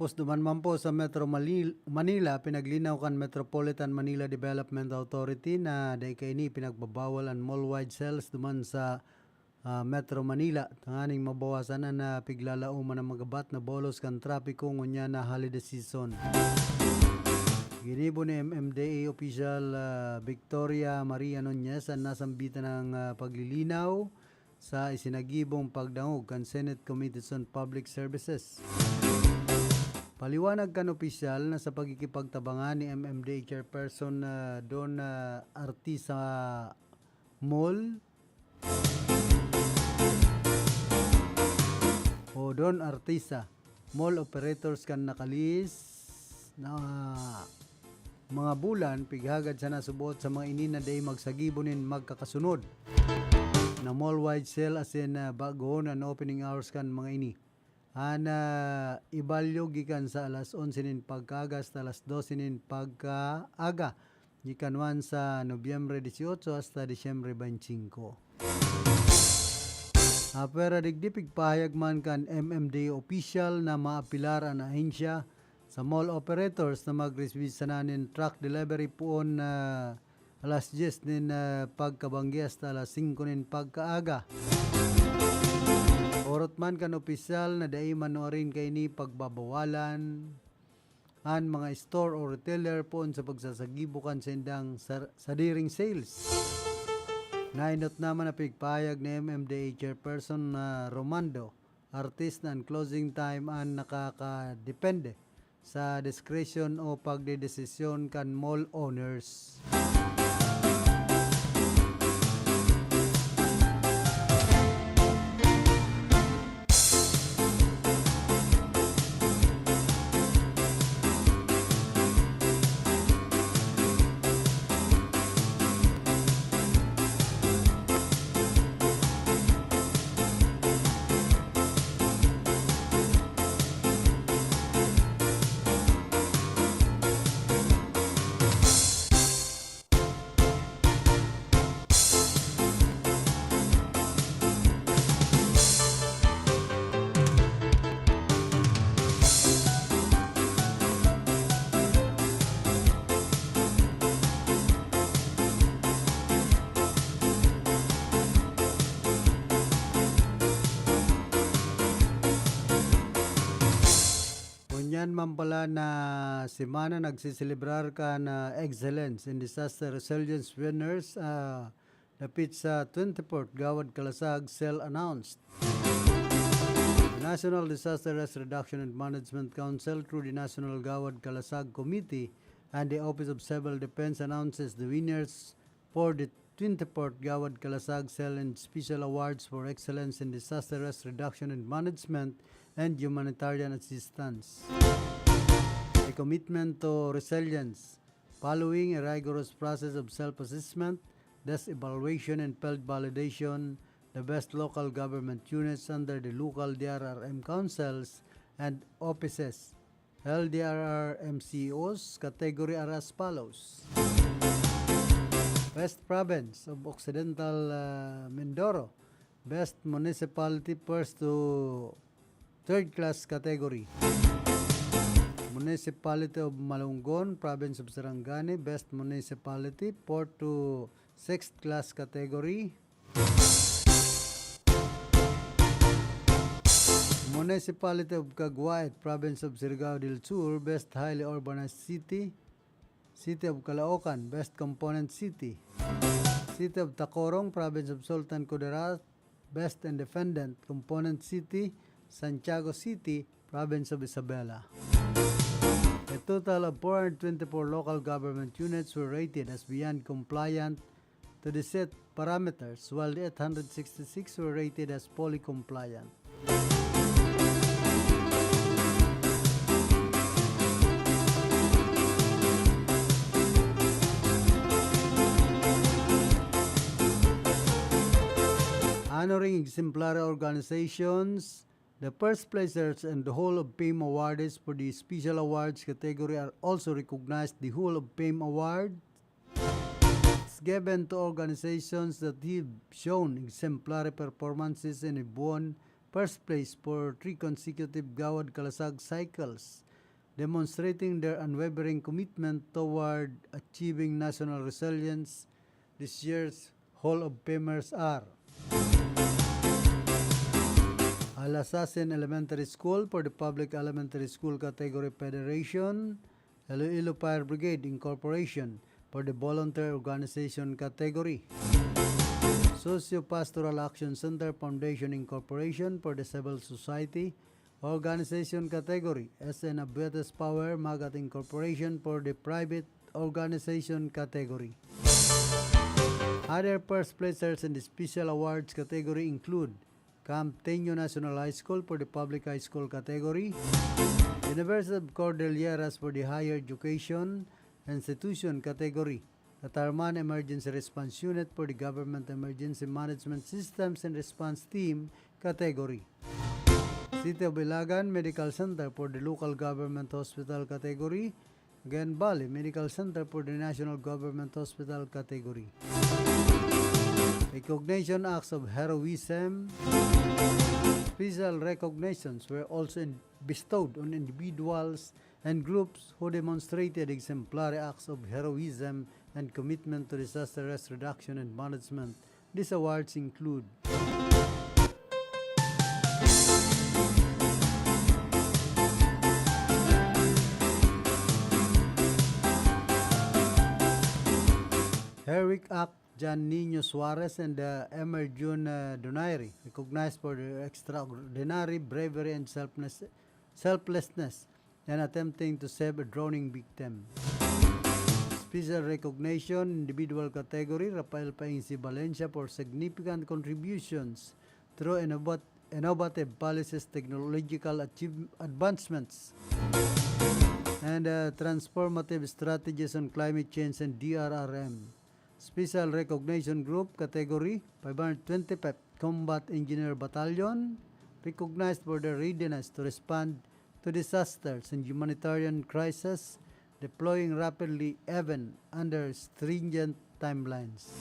Tapos duman man po sa Metro Malil-, Manila, pinaglinaw kan Metropolitan Manila Development Authority na dai kaini pinagbabawal an mall-wide sales duman sa, ah, Metro Manila, tanganing mabawasan an, ah, piglalaoman na magabat na bolos kan trapiko ngunyan na holiday season. Ginibo ni M M D A official, ah, Victoria Maria Nunez an nasambitan ng, ah, paglilinaw sa isinagibong pagdangog kan Senate Committee on Public Services. Paliwanag kan opisyal na sa pagkikipagtabangan ni M M D A Chairperson, ah, Don, ah, Artisa Mall o Don Artisa, mall operators kan nakalihis na mga bulan, pighagad sana suboot sa mga ini na dai magsagibo nin magkakasunod na mall-wide sale asin, ah, bagoon an opening hours kan mga ini. An, ah, ibalyo gikan sa alas onse nin pagkaaga hasta alas dose nin pagkaaga, gikan man sa Nobyembre dieciocho hasta Disyembre veinticinco. Apwera digdi, pigpahayag man kan M M D A official na maapelar an ahensya sa mall operators na mag-receive sana nin truck delivery poon na alas dyes nin, ah, pagkabanggi hasta alas singko nin pagkaaga. Orot man kan opisyal na dai man nuarin kaini pagbabawalan an mga store o retailer poon sa pagsasagibo kan saindang sar-, sadiring sales. Naenot naman na pigpahayag ni M M D A Chairperson na Romando Artis na an closing time an nakakadepende sa diskresyon o pagdedesisyon kan mall owners. man pala na semana nagseselebrar kan, ah, Excellence in Disaster Resilience Winners, ah, dapit sa twenty-fourth Gawad Kalasag cell announced. The National Disaster Risk Reduction and Management Council, through the National Gawad Kalasag Committee and the Office of Civil Defense, announces the winners for the twenty-fourth Gawad Kalasag Cell and Special Awards for Excellence in Disaster Risk Reduction and Management and Humanitarian Assistance. A commitment to resilience, following a rigorous process of self-assessment, desk evaluation, and field validation, the best local government units under the local D R R M councils and offices, L D R R M C Os category are as follows: West Province of Occidental, ah, Mindoro, Best Municipality, first to third class category. Municipality of Malonggong, Province of Sarangani, Best Municipality, fourth to sixth class category. Municipality of Caguait, Province of Surigao del Sur, Best Highly Urbanized City, City of Caloocan, Best Component City. City of Tacurong, Province of Sultan Kudarat, Best Independent Component City. Santiago City, Province of Isabela. A total of four hundred twenty-four local government units were rated as beyond compliant to the set parameters, while the eight hundred sixty-six were rated as fully compliant. Honoring exemplary organizations, the first placers and the Hall of Fame awardees for the special awards category are also recognized. The Hall of Fame award is given to organizations that have shown exemplary performances and have won first place for three consecutive Gawad Kalasag cycles, demonstrating their unwavering commitment toward achieving national resilience. This year's Hall of Famers are Alasasin Elementary School for the Public Elementary School Category Federation, Iloilo Fire Brigade Incorporation for the Volunteer Organization Category, Socio-Pastoral Action Center Foundation Incorporation for the Civil Society Organization Category, S N Abuetes Power Magat Incorporation for the Private Organization Category. Other first placers in the special awards category include Camp Teño National High School for the Public High School Category, University of Cordilleras for the Higher Education Institution Category, Catarman Emergency Response Unit for the Government Emergency Management Systems and Response Team Category, City of Ilagan Medical Center for the Local Government Hospital Category, Cagayan Valley Medical Center for the National Government Hospital Category. Recognition Acts of Heroism. Special recognitions were also in-, bestowed on individuals and groups who demonstrated exemplary acts of heroism and commitment to disaster risk reduction and management. These awards include Heroic Act John Nino Suarez and, uh, Emer Jun, uh, Donaire, recognized for their extraordinary bravery and selfness, selflessness in attempting to save a drowning victim. Special recognition, individual category, Rafael Painsi Valencia for significant contributions through innovat-, innovative policies, technological achieve-, advancements, and, uh, transformative strategies on climate change and D R R M. Special Recognition Group category, five hundred twenty-fifth Combat Engineer Battalion, recognized for their readiness to respond to disasters and humanitarian crisis, deploying rapidly even under stringent timelines.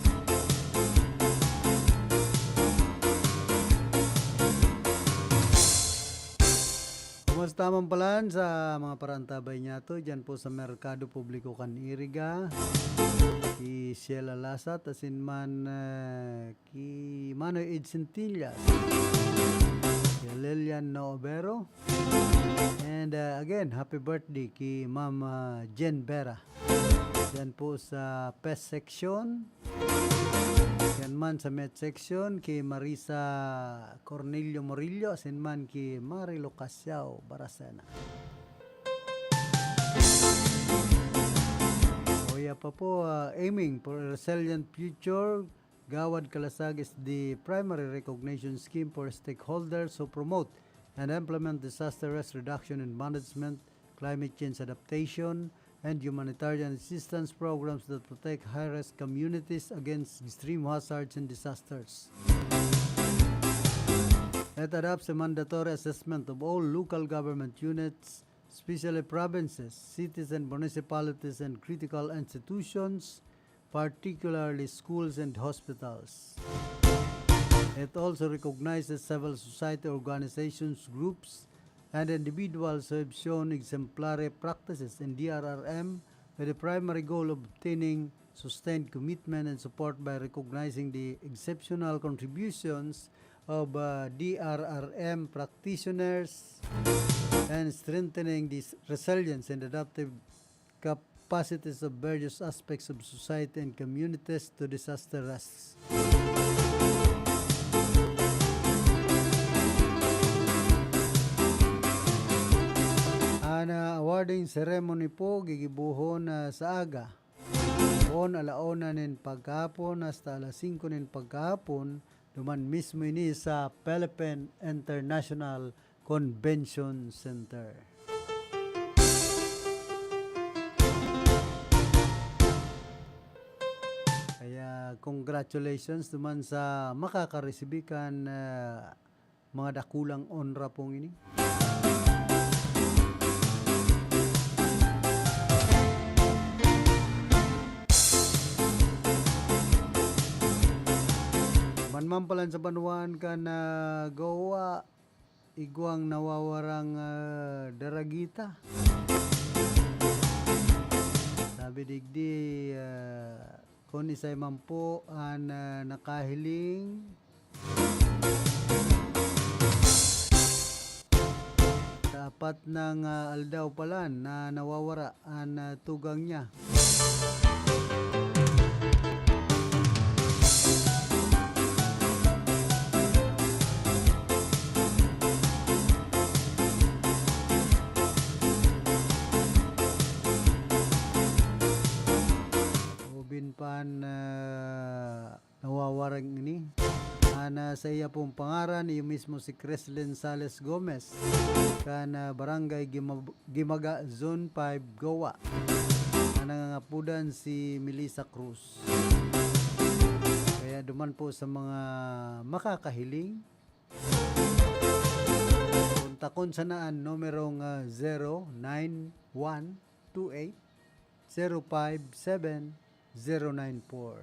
Kumusta man palan sa mga paraantabay niyato diyan po sa Merkado Publiko kan Iriga? Si Sheila Lasat, asin man, eh, ki Manoy Ed Centillas, ki Lilian Noobero, And, uh, again, happy birthday ki Ma'am, uh, Jen Vera. Yan po sa pest section. Yan man sa med section ki Marisa Cornelio Murillo, asin man ki Marilo Casiao Baracena. Oya pa po, uh, aiming for a resilient future, Gawad Kalasag is the primary recognition scheme for stakeholders who promote and implement disaster risk reduction and management, climate change adaptation, and humanitarian assistance programs that protect high-risk communities against extreme hazards and disasters. It adopts a mandatory assessment of all local government units, especially provinces, cities and municipalities, and critical institutions, particularly schools and hospitals. It also recognizes civil society organizations, groups, and individuals who have shown exemplary practices in D R R M, with the primary goal of obtaining sustained commitment and support by recognizing the exceptional contributions of, uh, D R R M practitioners and strengthening this resilience and adaptive capacities of various aspects of society and communities to disaster risks. An, ah, awarding ceremony po gigibohon, ah, sa aga. Poon alauna nin pagkahapon hasta alas singko nin pagkahapon, duman mismo ini sa Philippine International Convention Center. Kaya congratulations duman sa makakaresibi kan, ah, mga dakulang onra pong ini. Manman palan sa banwaan kan, ah, Goa, igwang nawawarang, ah, daragita. Sabi digdi, ah, kun isay man po an, ah, nakahiling sa apat na, ah, aldaw palan na nawawara an, ah, tugang niya. Ubin pan, ah, nawawarang ini. An, ah, saiya pong pangaran, iyo mismo si Creslin Sales Gomez, kan, ah, Barangay Gimab-, Gimaga, Zone five, Goa. An nangangapodan si Melissa Cruz. Kaya duman po sa mga makakahiling, kontakon sana an numerong, ah, zero nine one two eight zero five seven zero nine four.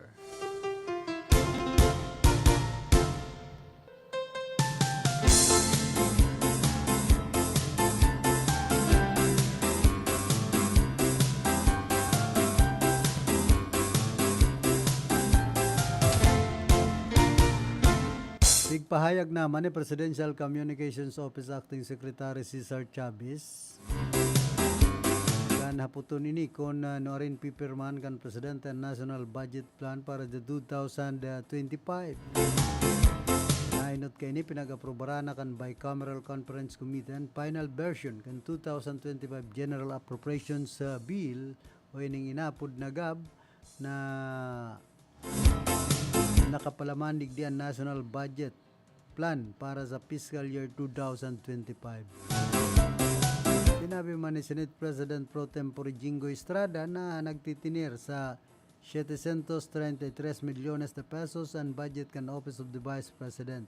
Igpahayag naman ni Presidential Communications Office Acting Secretary Cesar Chavez, kan hapoton ini kun, ah, nuarin pipirmahan kan Presidente an National Budget Plan para sa two thousand twenty-five. Nainot kaini, pinag-aprobaran na kan Bicameral Conference Committee an final version kan two thousand twenty-five General Appropriations, ah, Bill, o ining inapod na gab, na nakapalaman digdi an National Budget Plan para sa fiscal year two thousand twenty-five. Sinabi man ni Senate President Pro Tempore Jinggoy Estrada na nagtitinir sa setecientos treinta y tres millones de pesos an budget kan Office of the Vice President.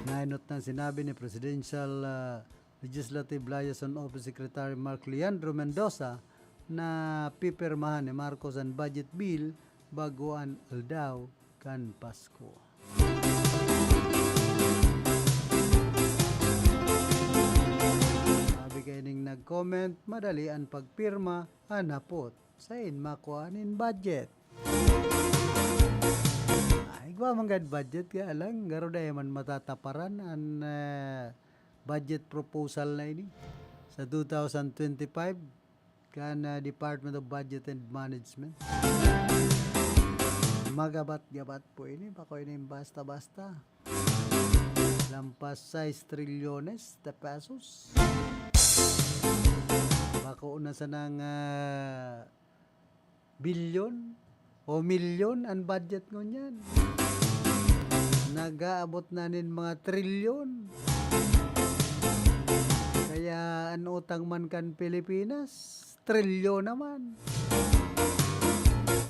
Nainot na sinabi ni Presidential, ah, Legislative Liaison Office Secretary Mark Leandro Mendoza na pipirmahan ni Marcos an budget bill bago an aldaw kan Pasko. Sabi kaining nag-comment, madali an pagpirma, an hapot, sain makua nin budget? Ay, igwa man gad budget, kaya lang, garo dai man matataparan an, eh, budget proposal na ini. sa two thousand twenty-five kan, ah, Department of Budget and Management. Magabat-gabat po ini, bako ini basta-basta. Lampas sais trilyones de pesos. Bako na sanang, ah, bilyon o milyon an budget ngunyan. Nag-aabot na nin mga trilyon. Kaya an utang man kan Pilipinas, trilyon naman.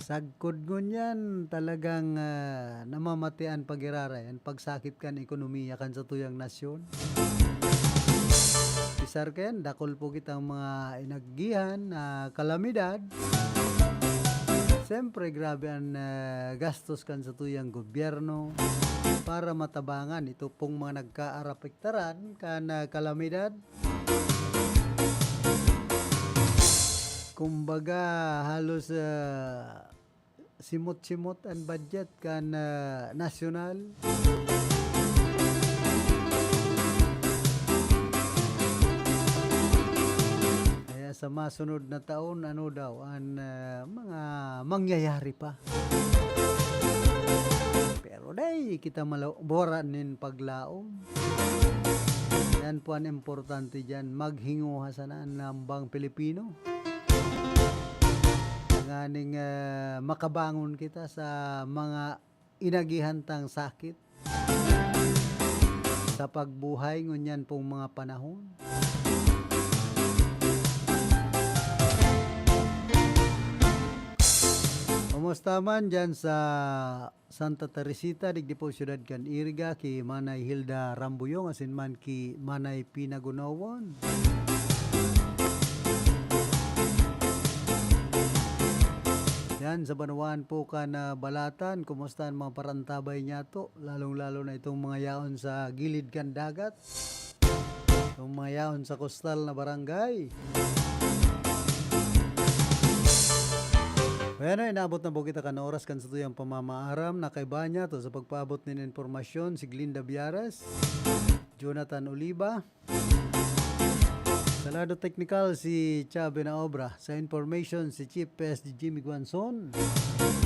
Sagkod ngunyan, talagang, ah, namamati an pagiraray, an pagsakit kan ekonomiya kan satuyang nasyon. Pisar kayan, dakul po kitang mga inagihan na kalamidad. Siyempre, grabe an, ah, gastos kan satuyang gobyerno para matabangan ito pong mga nagkaarapektaran kan, ah, kalamidad. Kumbaga, halos, ah, simot-simot an budget kan, ah, nasyonal. Kaya sa masunod na taon, ano daw an, ah, mga mangyayari pa? Pero dai kita malaw-, buwaran nin paglaom. Yan po an importante diyan, maghinguha sana an lambang Pilipino. Tanganing, ah, makabangon kita sa mga inagihan tang sakit sa pagbuhay ngunyan pong mga panahon. Kumusta man diyan sa Santa Teresita, digdi po siyudad kan Iriga, ki Manay Hilda Rambuyong, asin man ki Manay Pinagunawon. Yan, sa banwaan po kan, ah, Balatan, kumusta an mga parantabay niyato? Lalong-lalo na itong mga yaon sa gilid kan dagat. Itong mga yaon sa kostal na barangay. Bueno, inabot na po kita kan oras kan satuyang pamamaaram. Nakaiba niyato sa pagpaabot nin impormasyon, si Glinda Biares, Jonathan Oliva. Sa lado teknikal, si Chave na Obra. Sa information, si Chief P S D Jimmy Guanzon.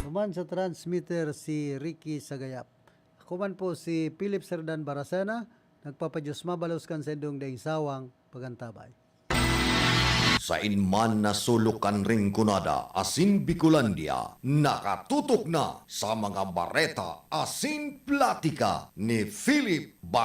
Duman sa transmitter, si Ricky Sagayap. Ako man po si Philip Serdan Baracena, nagpapadiyos mabalos kan saindong daing sawang pagantabay. Sain man na sulok kan Rinconada asin Bicolandia, nakatutok na sa mga bareta asin platika ni Philip